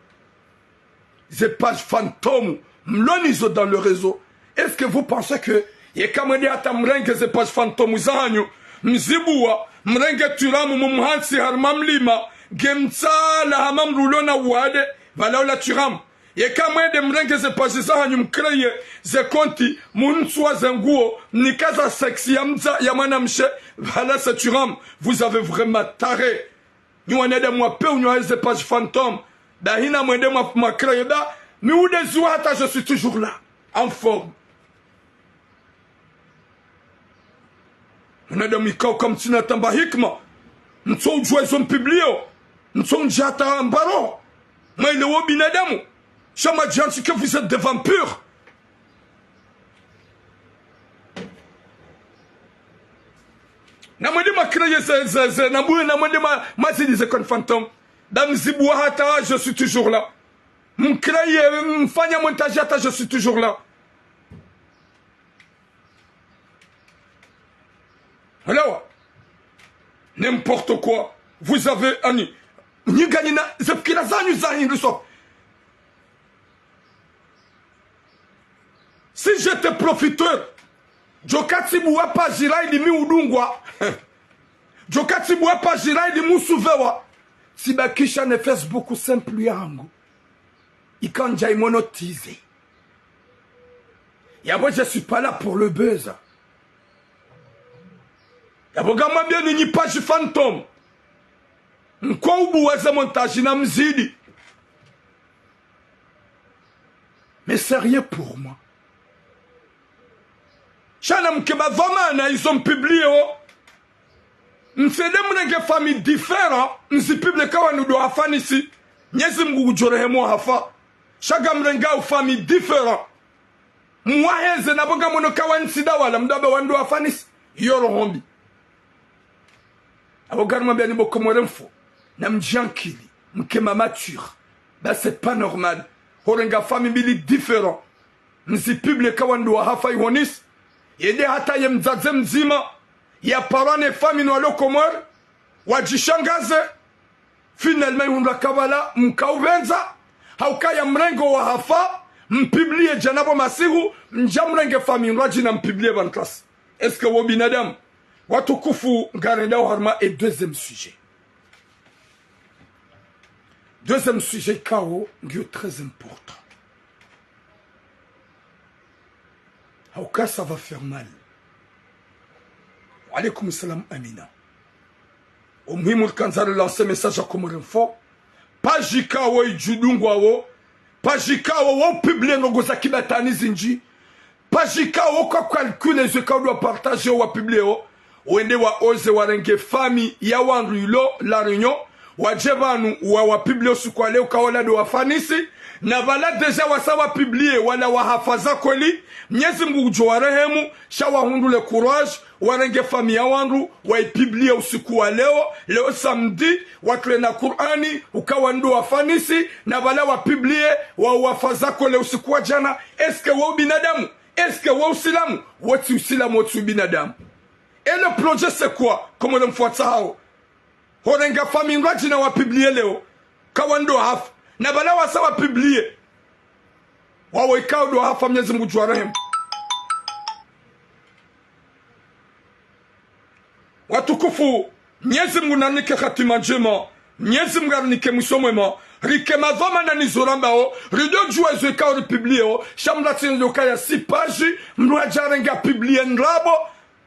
ze page fantôme, mlonizo dans le réseau. Est-ce que vous pensez que, yeka mwende hata mrenge ze page fantôme zahanyu, mzibuwa, mrenge turamu mumhantsi harumwa mlima, nge mtsala hama mdru ulo na uwade, pvala ula turamu. Yeka mwende mrenge ze page zahanyu mcréer ze compte, mntswa ze nguo, mnika za sexe ya mdza ya mwanamshe, pvala c'est turamu. Vous avez vraiment taré. Nyi wanadamu wa peu, nyi wa ze page fantôme. Ba hina mwende mwa, mwa créer ba, mi udeziwa hata je suis toujours là, en forme. Mwanadamu ikao kamtsina tamba hikima. Mtso udjuwa izo mpublio. Mtso ndjata mbaro. Mwaile wo binadamu. Sha mwadjiantsi que vous êtes des vampires. Na mwende mwa créer ze, ze, ze, na mwe, na mwende mwa, mwazidi ze compte fantôme. Ba mzibuwa hata je suis toujours là. Mcréer, mfanya montage hata je suis toujours là. Alors, n'importe quoi. Vous avez, ani, nyi nganyina, ze fikira zanyu zahindriswa. Si j'étais profiteur, djoka tsibuwa page ila ili mi udungwa. Djoka tsibuwa page ila ili musuvewa. Tsibakisha ne Facebook simple yangu. Ikandja imonétisé. Yapvo je suis pas là pour le buzz. Yapvo ngamwambieni nyi page fantôme. Mko ubuwa ze montage na mzidi. Mais sérieux pour moi. Sha na mke ba dhwamana izo mpublio. Msende mrenge famille différent, mzipublie ka wandru ndo wafanisi. Mnyezi Mngu ngudjo rehemu wahafa. Sha ngamrengao famille différent. Mwaheze na pvo ngamono ka wantsi nda wala mdru amba wandru wafanisi. Iyo roho mbi. Apvo ngarimwambiani bo Komori mfo, na mdjiankili, mke ma mature. Ba c'est pas normal. Horenga famille mbili différent. Mzipublie ka wandru wahafa ihonisi. Yende hata ye mdzadze mdzima, yaparwa ne famille no walo Komori, wadjishangaze. Finalement ihundra ka pvala mka upvendza, hauka ya mrenge wahafa, mpublie djana pvo masihu, mdja mrenge famille ndrwadjina mpublie pvanu klasi. Est-ce que wo binadamu? Watukufu, ngarendao harumwa e deuxième sujet. Deuxième sujet ikao ngiyo très important. Hauka ça va faire mal. Wa alaykum salam Amina. O muhimu rikandza relancer message ya Comores Info. Page ikao idjudungwa wo. Page ikao wo publie ndrongoo za kibatwali zindji. Page ikao wo ka calculer zo ikao ndo wapartager wo wapublie wo. Wende waoze warenge famille ya wandru ilo La Réunion. Wadje pvanu wawapublie usiku wa leo ka wala ndo wafanisi. Na pvala déjà wasa wapublie wala wahafa za kweli. Mnyezi Mngu ngudjo warehemu. Sha wahundru le courage, warenge famille ya wandru, waipublie usiku wa leo, leo samedi, watrule na Kur'ani, uka wandru wafanisi, na pvala wapublie, wa wafa za kweli usiku wa djana. Est-ce que wo ubinadamu? Est-ce que wo usilamu? Wo tsi usilamu, wo tsi ubinadamu. Et le projet, c'est quoi? Comores Info watsahao. Horenga famille ndrwadjina wapublie leo, ka wandru wahafa. Na pvala wasa wapublie. Wawo ikao ndo wahafa Mnyezi Mngu ngudjo warehemu. Watukufu, Mnyezi Mngu narinike hatima ndjema. Mnyezi Mngu arinike mwiso mwema. Rike madhwamana ni zo rambao. Ridjo djuwa zo ikao ripublie wo. Sha mlatsi ndo kaya si page. Mndru hadja renge apublie ndrabo.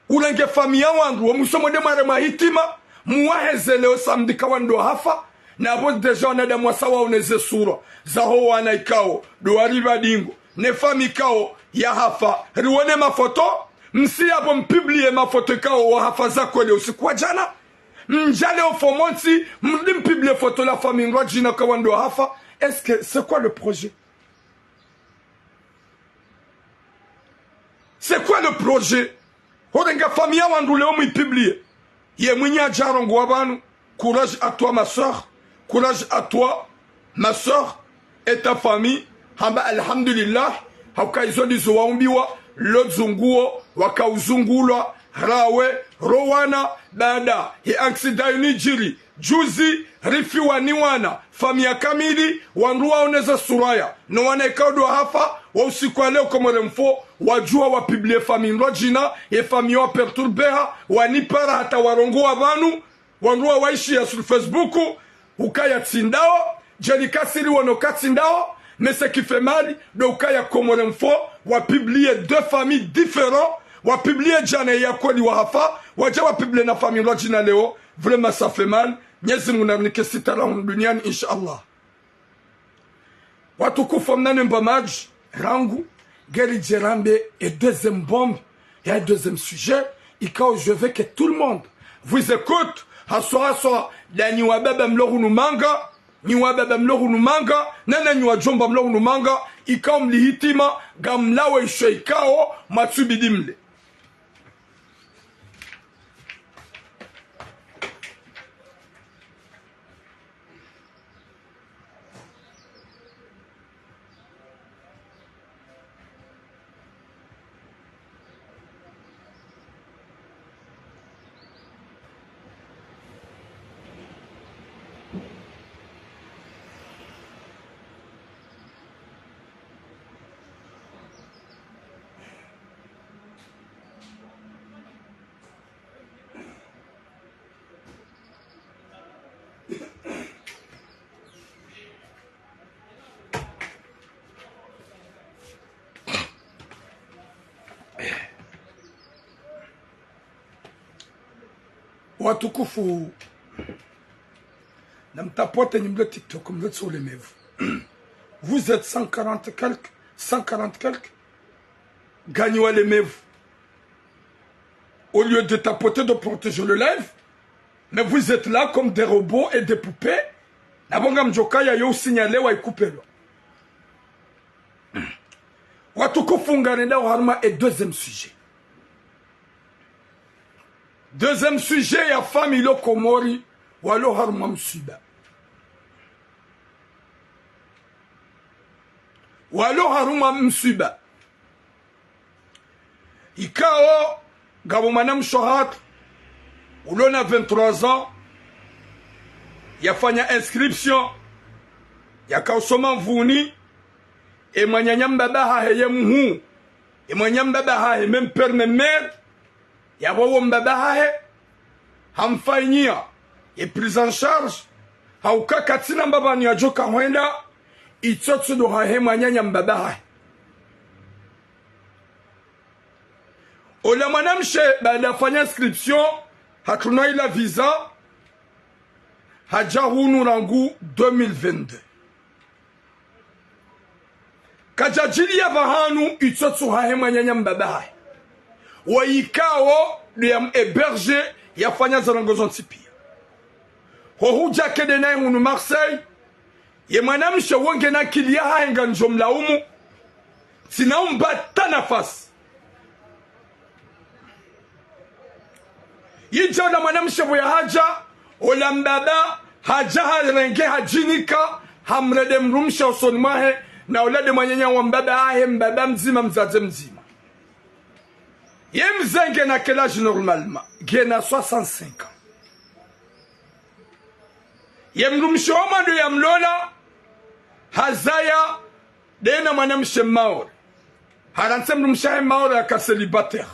Urenge famille ya wandru, wo mwiso mwende mwarema hitima, muwaheze leo samedi ka wandru wahafa, na pvo déjà wanadamu wasa waone ze sura, zaho wana ikao, ndo wari pvadingo, ne famille ikao, yahafa, rione mafoto, msi yapvo mpublie mafoto ikao, wahafa za kweli usiku wa djana, mdja leo fomontsi, mrudi mpublie foto la famille ndrwadjina ka wandru wahafa, est-ce que, c'est quoi le projet? C'est quoi le projet? Horenga famille ya wandru leo mwipublie. Ye mwinyi adja rongowa pvanu. Courage à toi, ma sœur. Courage à toi, ma sœur et ta famille. Hamba alhamdulillah. Hauka izo ndizo waumbiwa. Lo dzunguo, wakauzungulwa, rawe, rowana, baada ye accident yinu idjiri. Juzi, rifiwa ni wana, famille kamili, wandru waoneza suraya. No wana ikao ndo wahafa, wa usiku wa leo Comores Info, wadjuha wapublie famille ndrwadjina, ye famille waperturbeha, wanipara hata warongowa pvanu, wandru wawaishiya sur Facebook, ukaya tsi ndawo, djeli kasiri wono katsi ndawo, mais ce qui fait mal, ndo ukaya Comores Info, wapublie deux familles différentes, wapublie djana ya kweli wahafa, wadja wapublie na famille ndrwadjina leo, vraiment ça fait mal, Mnyezi Mungu narinike sitara hunu duniani, inshallah. Watukufu, mnane mba madji, rangu, ngeri djerambe e deuxième bombe, ya deuxième sujet, ikao je veux que tout le monde vous écoute, haswa haswa, nda nyi wababa mlo hunu manga, nyi wababa mlo hunu manga, na nda nyi wadjomba mlo hunu manga, ikao mlihitima, ngamlawe isho ikao, mwatsubidi mle. Watukufu, namtapote nyi mlo TikTok, mlo tsi ulemevu. Vous êtes cent quarante quelques, cent quarante quelques, nganyi walemevu. Au lieu de tapoter, de protéger le live, mais vous êtes là comme des robots et des poupées. Na bo ngamdjo kaya yo usignalé wa ikupelwa. Watukufu, ngarendao harumwa e deuxième sujet. Deuxième sujet ya famille lo Komori, walo harumwa mswiba. Walo harumwa mswiba. Ikao, ngapvo mwanamshe hatru, ulo na vingt-trois ans, yafanya inscription, yakausoma Mvuni, e mwananya mbaba hahe ye muhu, e mwananya mbaba hahe même père, même mère, yapvo wo mbaba hahe, hamfanyia ye prise en charge, hauka katsina mbapvi pvanu yadjoka hwenda, itsotsi ndo hahe mwananya mbaba hahe. Ola mwanamshe baada fanya inscription, hatrunwa ila visa, hadja hunu rangu deux mille vingt-deux. Kadjadjiliya pvahanu itsotsi hahe mwananya mbaba hahe. Wo ikao ndo yam héberger, yafanya ze ndrongoo zontsi piya. Ho hudja kede naye hunu Marseille, ye mwanamshe wo ngena akili yahahe ngamdjo mlaumu. Tsina umpva ta nafasi. Yidja ola mwanamshe pvo yahadja, ola mbaba, hadja harenge hadjinika, hamrende mdrumshe usoni mwahe, na ola nde mwananya wa mbaba hahe, mbaba mdzima, mdzadze mdzima. Ye mze ngena quel âge normalement? Ngena soixante-cinq ans. Ye mdrumshe wa mwando yamlola, hazaya, ndena mwanamshe Maore. Harantsi mdrumshe wahe Maore yaka célibataire.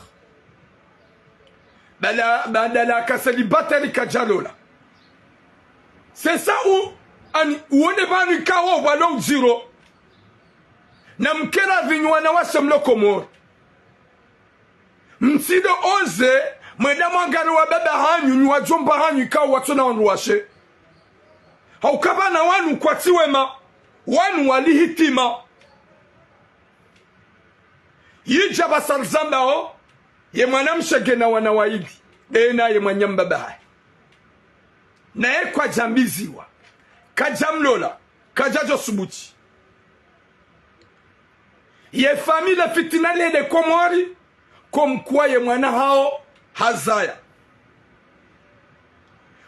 Bala, badala yaka célibataire kadjalola. C'est ça ou, ani, uone pvanu ikao pvalo udjiro. Namkere vinyu wanawashe mlo Komori. Mtsindo oze, mwenda mwangare wababa hanyu, nyi wadjomba hanyu ikao watsona wandru washe. Hauka pvanu wanu kwatsi wema, wanu walihitima. Yidja pvasa rizambao, ye mwanamshe ngena wana wayili, ndena ye mwananya mbaba hahe. Naye kwadjambiziwa, kadjamlola, kadjadjo subuti. Ye famille fitina lele Komori, comme quoi ye mwana hawo hazaya.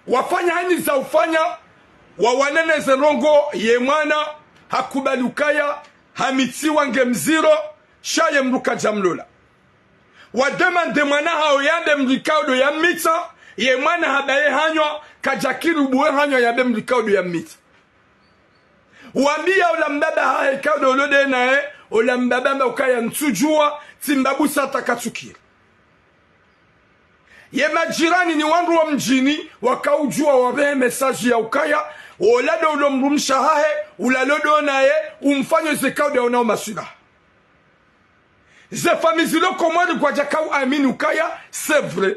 Wafanya heni za ufanya, wawanene ze ndrongoo, ye mwana hakubali ukaya hamitsiwa nge mziro, sha ye mdru kadja mlola. Wademande mwana hawo yambe mdru ikao ndo yammitsa, ye mwana habaye hanyo, kadjakiri ubuwe hanyo yambe mdru ikao ndo yammitsa. Wambiya ola mbaba hahe ikao ndo ulo nde naye, ola mbaba hamba ukaya ntsudjuwa, tsi mbaba usa hata katsukiri. Ye majirani ni wandru wa mdjini, wakaudjuwa wabehe message ya ukaya, ola ndo ulo mdrumshe hahe, ula ulo ndo naye, umfanyo ze ikao ndo yaonao maswilaha. Ze famille zilo Komori kwadjaka uamini ukaya, c'est vrai.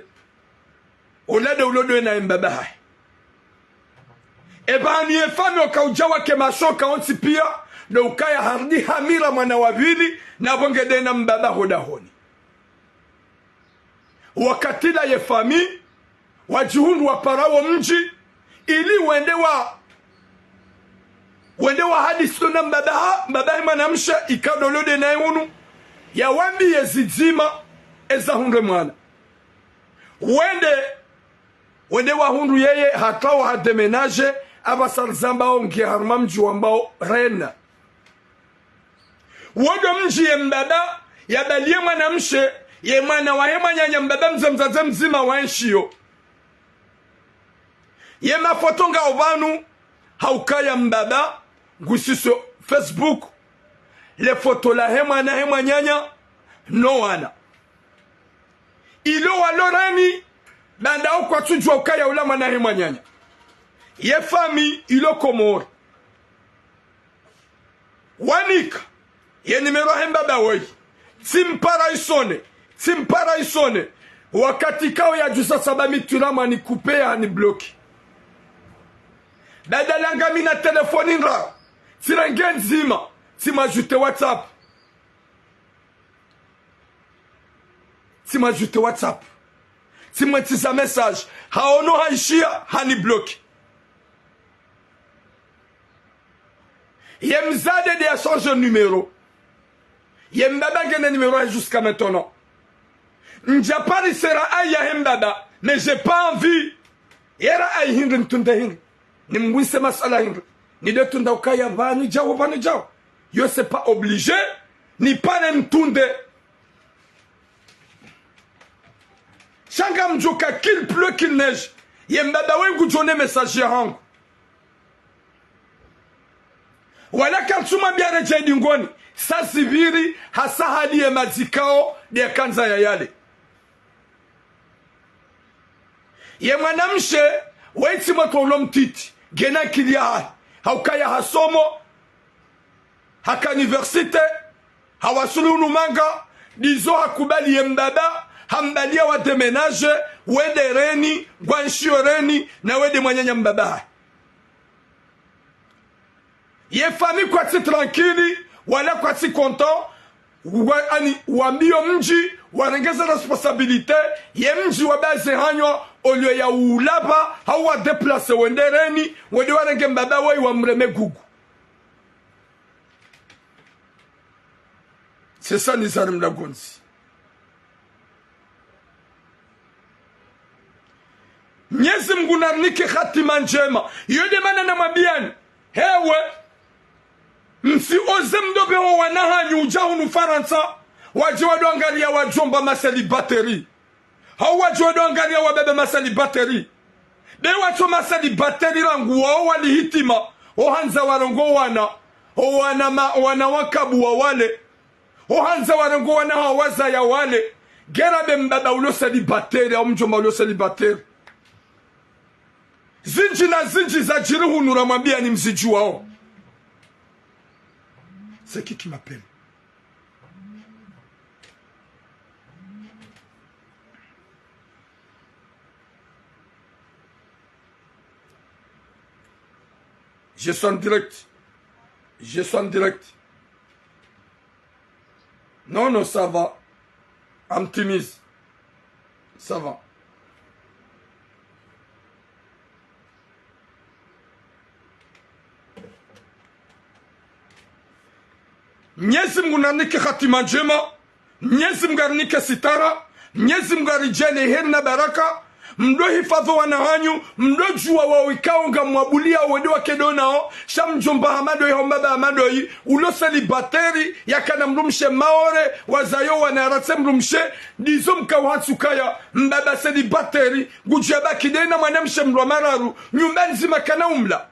Ola ndo ulo ndo naye mbaba hahe. Eba hanu ye famille wakaudja wake mashoka wontsi piya, ndo ukaya harudi hamira mwana wa pvili, na pvo nge nde na mbaba ho dahoni. Wakati ula ye famille, wadjihundru wapara wo mdji, ili wende wa, wende wahadisi na mbaba ha, mbaba he mwanamshe, ikao ndo ulo nde naye hunu, yawambiye zidzima, eza hundre mwana. Wende, wende wahundru yeye, hata waha déménager, apvasa rizambao nge harumwa mdji wambao Rennes. Wo ndo mdji ye mbaba yabaliye mwanamshe, ye mwana wahe mwananya, mbaba mdzadze mdzadze mdzima waenshiyo. Ye mafoto ngao pvanu, ha ukaya mbaba ngusiso Facebook, le foto lahe mwana he mwananya, no wana. Ilo walo Rennes, banda wo kwatsudjuwa ukaya ula mwana he mwananya. Ye famille ilo Komori. Wanika ye numéro he mbaba woyi. Tsimpara isone, tsimpara isone. Wakati ikao yadjusa saba mi tula mwa ni couper ya ni bloquer. Badala ngami na telefoni ndraru, tsirenge ndzima, tsimwajouter WhatsApp. Tsimwajouter WhatsApp. Tsimwentsiza message. Haono haishiya, hani bloquer. Ye mdzadze nde ya changer numéro. Ye mbaba ngena numéro yahe jusqu'à maintenant. Ndja parise ra'ayi yahe mbaba, mais j'ai pas envie. Ye ra'ayi hindri, ntunde hindri. Nimwise masala hindri. Nide tunda ukaya pvanu djao, pvanu djao. Yo, c'est pas obligé. Nipare ntunde. Sha ngamdjuwa ukaya qu'il pleut, qu'il neige, ye mbaba we ngudjo one message yahangu. Wala katsumwambiya redjeyi dingoni, saa zipviri hasa hali ye madzi ikao nde yakandza yayale. Ye mwanamshe, we tsi mwana ulo mtiti, ngena akili yahahe, ha ukaya hasomo, haka université, hawasulu hunu Manga, ndizo hakubali ye mbaba, hambaliya wa déménager, wende Rennes, ngwanshiyo Rennes, na wende mwananya mbaba hahe. Ye famille kwatsi tranquille, wala kwatsi content, wa, ani, wambiyo mdji, warenge ze responsabilité, ye mdji wabaze hanyo, au lieu ya ulapva, hau wa déplacer wende Rennes, wende warenge mbaba woyi wamreme gugu. C'est ça, Nizar Mlagondzi. Mnyezi Mngu narinike hatima ndjema. Iyo nde mana namwambiyani. Hewe, msi oze mdopve ho wana hanyu udja hunu Farantsa, wadje wado angaliya wadjomba ma célibataire. Hau wadje wado angaliya wababa ma célibataire. Be watso ma célibataire rangu wao wali hitima, ohandza warongowe wana, owana ma, wana wakabu wawale. Ohandza warongowe wana hawazaya wale. Ngera be mbaba ulo célibataire, hau mdjomba ulo célibataire. Zindji na zindji zadjiri hunu ramwambiyani mzidjuwao. C'est qui qui m'appelle ? Je suis en direct. Je suis en direct. Non, non, ça va. Amtimize. Ça va. Mnyezi Mngu narinike hatima ndjema. Mnyezi Mngu arinike sitara, Mnyezi Mngu aridjaanliye heri na baraka, mdo hifadhwi wana hanyu, mdo djuwa wawo ikao ngamwabuliya wende wake ndo nao, sha mdjomba hama ndoyi, hau mbaba hama ndoyi, ulo célibataire, yakana mdrumshe Maore, wazayo wana ratse mdrumshe, ndizo mkao hatsu kaya, mbaba célibataire, ngudjo baki ndeye na mwanamshe mdru wa mararu, nyumba ndzima kana umla.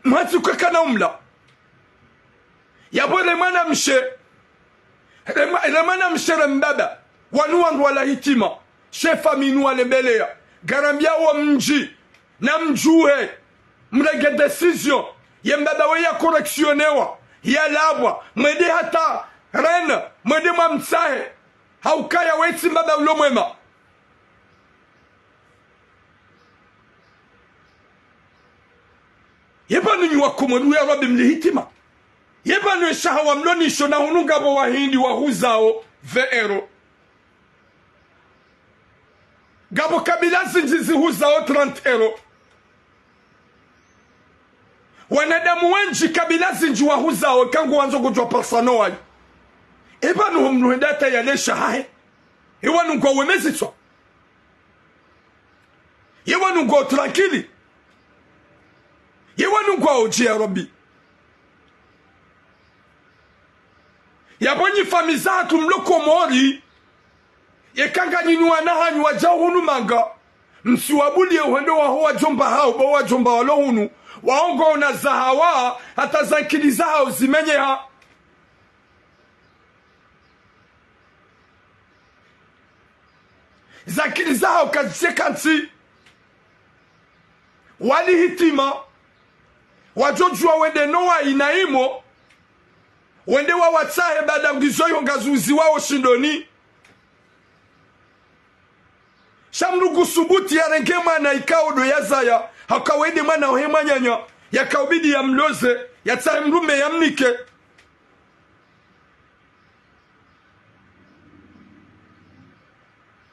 Mwatsi kwekana umla. Yapvo le mwanamshe, le mwa-, le mwanamshe le mbaba, wanu wandru wala hitima, she famille nu walembeleya, ngarambiyawo mdji, na mdjuhe, mrenge décision, ye mbaba we ya correctionnewa, ya lapvwa, mwende hata Rennes, mwende mwamtsahe, haukaya we tsi mbaba ulo mwema. Ye pvanu nyi wakomori ya Rabbi mli hitima. Ye pvanu eshahawa mlo nasho na hunu ngapvo wahindi wahuzao vingt euros. Ngapvo kabila zindji zihuzao trente euros. Wanadamu wendji kabila zindji wahuzao kangu wandzo kudjuwa parsano wayi. Ye pvanu ho mdru hwenda hata yalesha hahe. Ye wanu ngwao wemezitswa. Ye wanu ngwao tranquille. Ye wanu ngwao dji ya Rabbi. Yapvo nyi famille zahatru mlo Komori. Yeka nganyi ni wana hanyu wadjao hunu manga. Msiwabuliye uhendo waho wadjomba hawo, bo wadjomba walo hunu. Wawo ngwaona zahawa, hata zankili zahawo zimenyeha. Zankili zahawo kazitse kantsi. Wali hitima. Wadjo djuwa wende no wayi na imo. Wende wawatsahe baada ngizo yo ngazuziwawo shindoni. Sha mdru kusubuti yarenge mwana ikao ndo yazaya, haka wende mwana wahe mwananya, yakaubidi yamloze, yatsahe mdrume yamnike.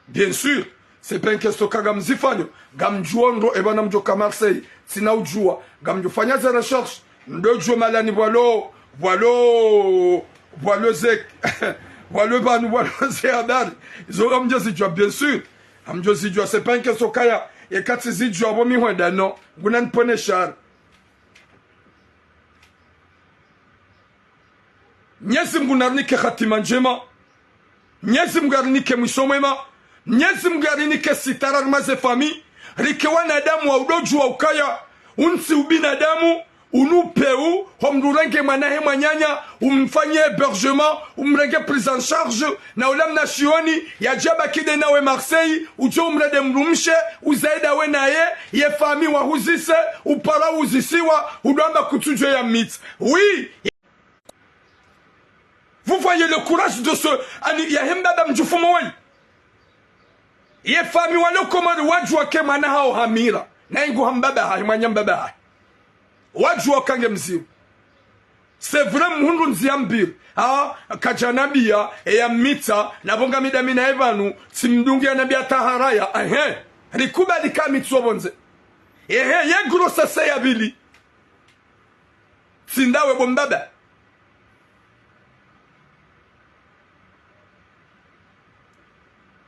Bien sûr, c'est pas une question ka ngamzifanyo, ngamdjuo ndro, eba namdjo ka Marseille, tsina udjuwa, ngamdjo fanya ze recherche, ndo djuo malani pvwalo, pvwalo, pvwalo ze, pvwalo pvanu, pvwalo ze habari. Izo ngamdjo zidjuwa, bien sûr. Ngamdjo zidjuwa, c'est pas une question kaya, yeka tsi zidjuwa, bo mi hwenda, non. Nguna nipvone shari. Mnyezi Mngu narinike hatima ndjema. Mnyezi Mngu arinike mwiso mwema. Mnyezi Mngu arinike sitara harumwa ze famille. Rike wanadamu wa udo djuwa ukaya, untsi ubinadamu, unu peu, ho mdru urenge mwana he mwananya, umfanye hébergement, umrenge prise en charge, na ula mna shioni, yadja baki nde nawe Marseille, udjo umrende mdrumshe, uzaye ndawe naye, ye famille wahuzise, upara uzisiwa, udo amba kutsudjo ya mitsa. Oui, vous voyez le courage de ce, ani, yahe mbaba mdjufumo wayi. Ye famille walo Komori wadjuwa ke mwana hawo hamira. Na ingu ha mbaba hahe, mwananya mbaba hahe. Wadjuwa kange mzimu. C'est vrai, mhundru ndziya mbili. Ah, kadja nambiya, eya mitsa, na pvo ngami ndami naye pvanu, tsimdungi ya nambiya taharaya, ehe. Rikubali ka mitso pvondze. Ehe, ye grossesse ya pvili. Tsi ndawe bo mbaba.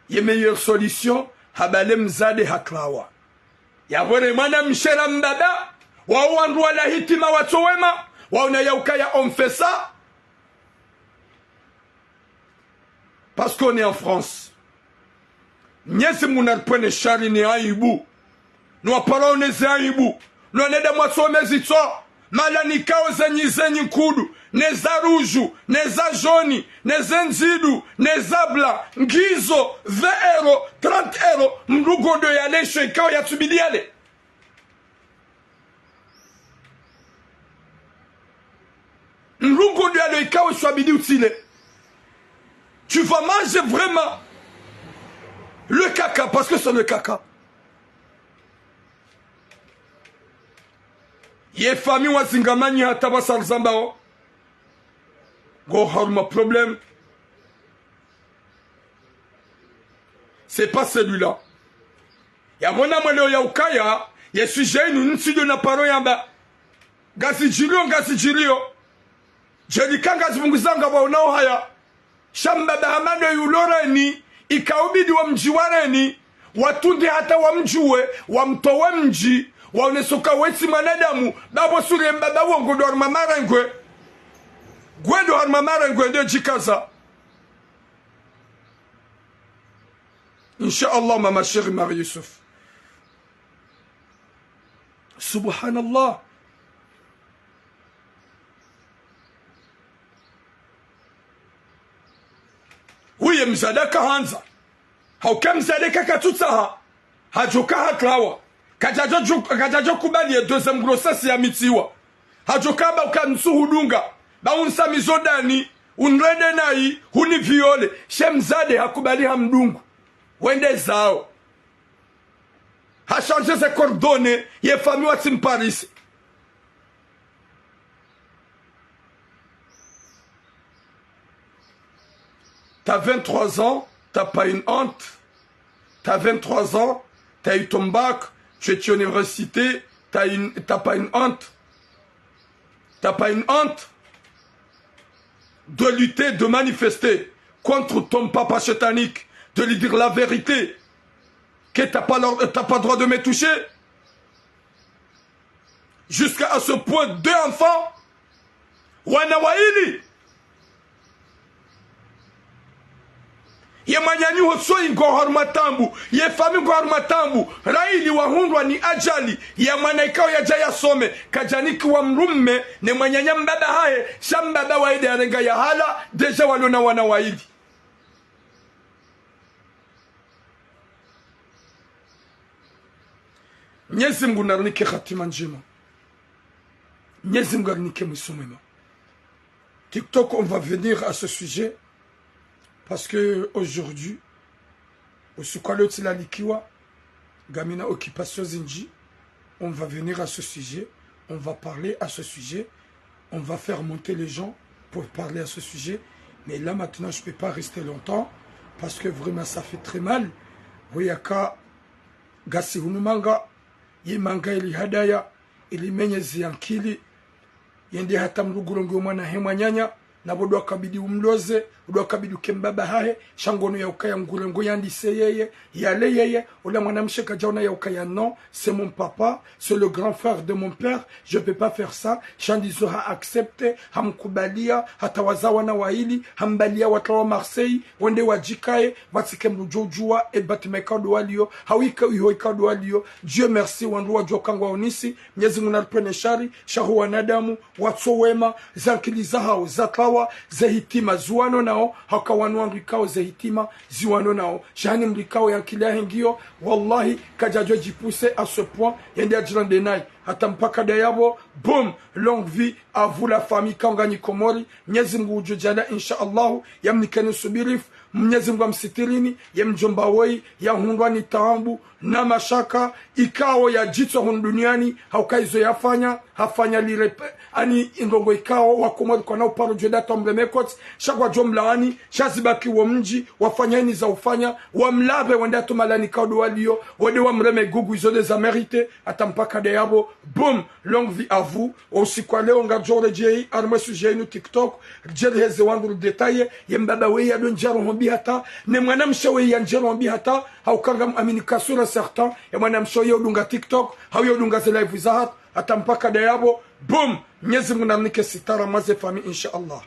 Ye meilleure solution, habale mzade haklawa. Yapvo ne mwana mshe la mbaba, wawo wandru wala hitima watso wema, wawo na yaukaya on fait ça. Parce qu'on est en France. Mnyezi Mngu naripvwene shari ne aibu. Nwaparao ne ze aibu. Nwanadamu watsome zitso. Mala nikao zenyi zenyi nkudu, ne za rouge, ne za jaune, ne ze ndzidu, ne za blanc, ngizo, vingt euros, trente euros, mdru ngondo yalesho ikao yatsubidi yale. Mdru ngondo yalo ikao iswabidi utsile. Tu vas manger vraiment le caca, parce que c'est le caca. Ye famille wazingamanyi hata pvasa rizambao. Ngo harumwa problème. C'est pas celui-là. Yapvo namwelewe yaukaya, ye sujet inu ntsi ndo naparo yamba. Ngazidjiriyo, ngazidjiriyo. Djeli ka ngazipvunguzanga pvwa unao haya. Sha mbaba Hamado yuloreni, ikaubidi wa mdji wareni, watunde hata wamdjuwe, wamtowe mdji, waonese uka wetsi mwanadamu, bapvo sure mbaba wo ngondo harumwa marengwe. Ngwendo harumwa marengwe, ndo djikaza. Inch'Allah, ma ma chérie Marie Youssouf. Subhanallah. Uye mdzadze kahandza. Hauka mdzadze kakatsutsaha. Hadjoka hatrawa. Kadjadjo, kadjadjo kubali ye deuxième grossesse ya mitsiwa. Hadjoka ba uka ntsu hudunga. Ba unsa mizodani. Unrende nayi. Huni viole. She mdzadze hakubali hamdungu. Wende zao. Ha changer ze coordonnées, ye famille watsi mparise. T'as vingt-trois ans, t'as pas une honte. T'as vingt-trois ans, t'as eu ton bac, tu es à l'université, t'as une, t'as pas une honte. T'as pas une honte de lutter, de manifester contre ton papa shétanique, de lui dire la vérité, que t'as pas l'ordre, t'as pas droit de me toucher. Jusqu'à à ce point, deux enfants, wana waili. Ye mwananyaho soyi ngo harumwa taabu, ye famille ngo harumwa taabu, raili wahundrwa ni ajali, ya mwana ikao yadja yasome, kadjanikiwa mdrume, ne mwananya mbaba hahe, sha mbaba waye nde yarenga yahala, déjà walona wana waili. Mnyezi Mngu narinike hatima ndjema. Mnyezi Mngu arinike mwiso mwema. TikTok, on va venir à ce sujet. Parce que aujourd'hui, usiku wa leo tsilalikiwa, ngamina occupation zindji. On va venir à ce sujet. On va parler à ce sujet. On va faire monter les gens pour parler à ce sujet. Mais là, maintenant, je peux pas rester longtemps parce que vraiment, ça fait très mal. Weyaka ngasi hunu manga, ye manga ili hadaya, ili menyezi ya nkili, yende hata mdru ngurengo mwana he mwananya, na pvo ndo wakabidi umloze, ndo wakabidi uke mbaba hahe, sha ngono ya ukaya ngurengo yandise yeye, yale yeye, ola mwanamshe kadjaona ya ukaya non, c'est mon papa, c'est le grand frère de mon père, je peux pas faire ça, sha ndizo ha accepte, hamkubalia, hata wazaa wana waili, hambalia watrawa Marseille, wende wadjikaye, pvatsike mdru djo udjua, e bâtiment ikao ndo walio, hawika iho ikao ndo walio, Dieu merci, wandru wadjua uka ngwaonisi, Mnyezi Mngu naripvwene shari, sha ho wanadamu, watso wema, ze ankili zahao, zatrawa, ze hitima, ziwano nao, hauka wanu wandru ikao ze hitima, ziwano nao. Sha hani mdru ikao ye ankili yahe ngiyo, wallahi, kadjadjo djipuse à ce point, yende yadjirende nayi. Hata mpaka ndayapvo, boum, longue vie à vous la famille, ikao nganyi Komori, Mnyezi Mngu udjo djaaliya, inch'Allah, yamnikeni usubirifu, Mnyezi Mngu amsitirini, ye mdjomba woyi, yahundrwa ni taabu, na mashaka, ikao yadjitswa hunu duniani, hauka izo yafanya, hafanya lirepe, ani indrongo ikao, wakomori kwana uparo djweda hata wamreme koti, sha kwadjo mlaani, sha zibaki wo mdji, wafanya ini za ufanya, wamlapve wende hata omahalani ikao ndo walio, wende wamreme gugu izo nde za mérité, hata mpaka ndayapvo, boum, longue vie à vous, o usiku wa leo ngadjo redjeyi, harumwa sujet inu TikTok, ridjeli heze wandru ridétailler, ye mbaba weyi yado ndjaro hombi hata, ne mwanamshe weyi yandjaro hombi hata, hauka ngam amini ka sûr et certain, ye mwanamshe weyi udunga TikTok, hau udunga ze live zahatru, hata mpaka ndayapvo, boum, Mnyezi Mngu narinike sitara mwa ze famille, inch'Allah.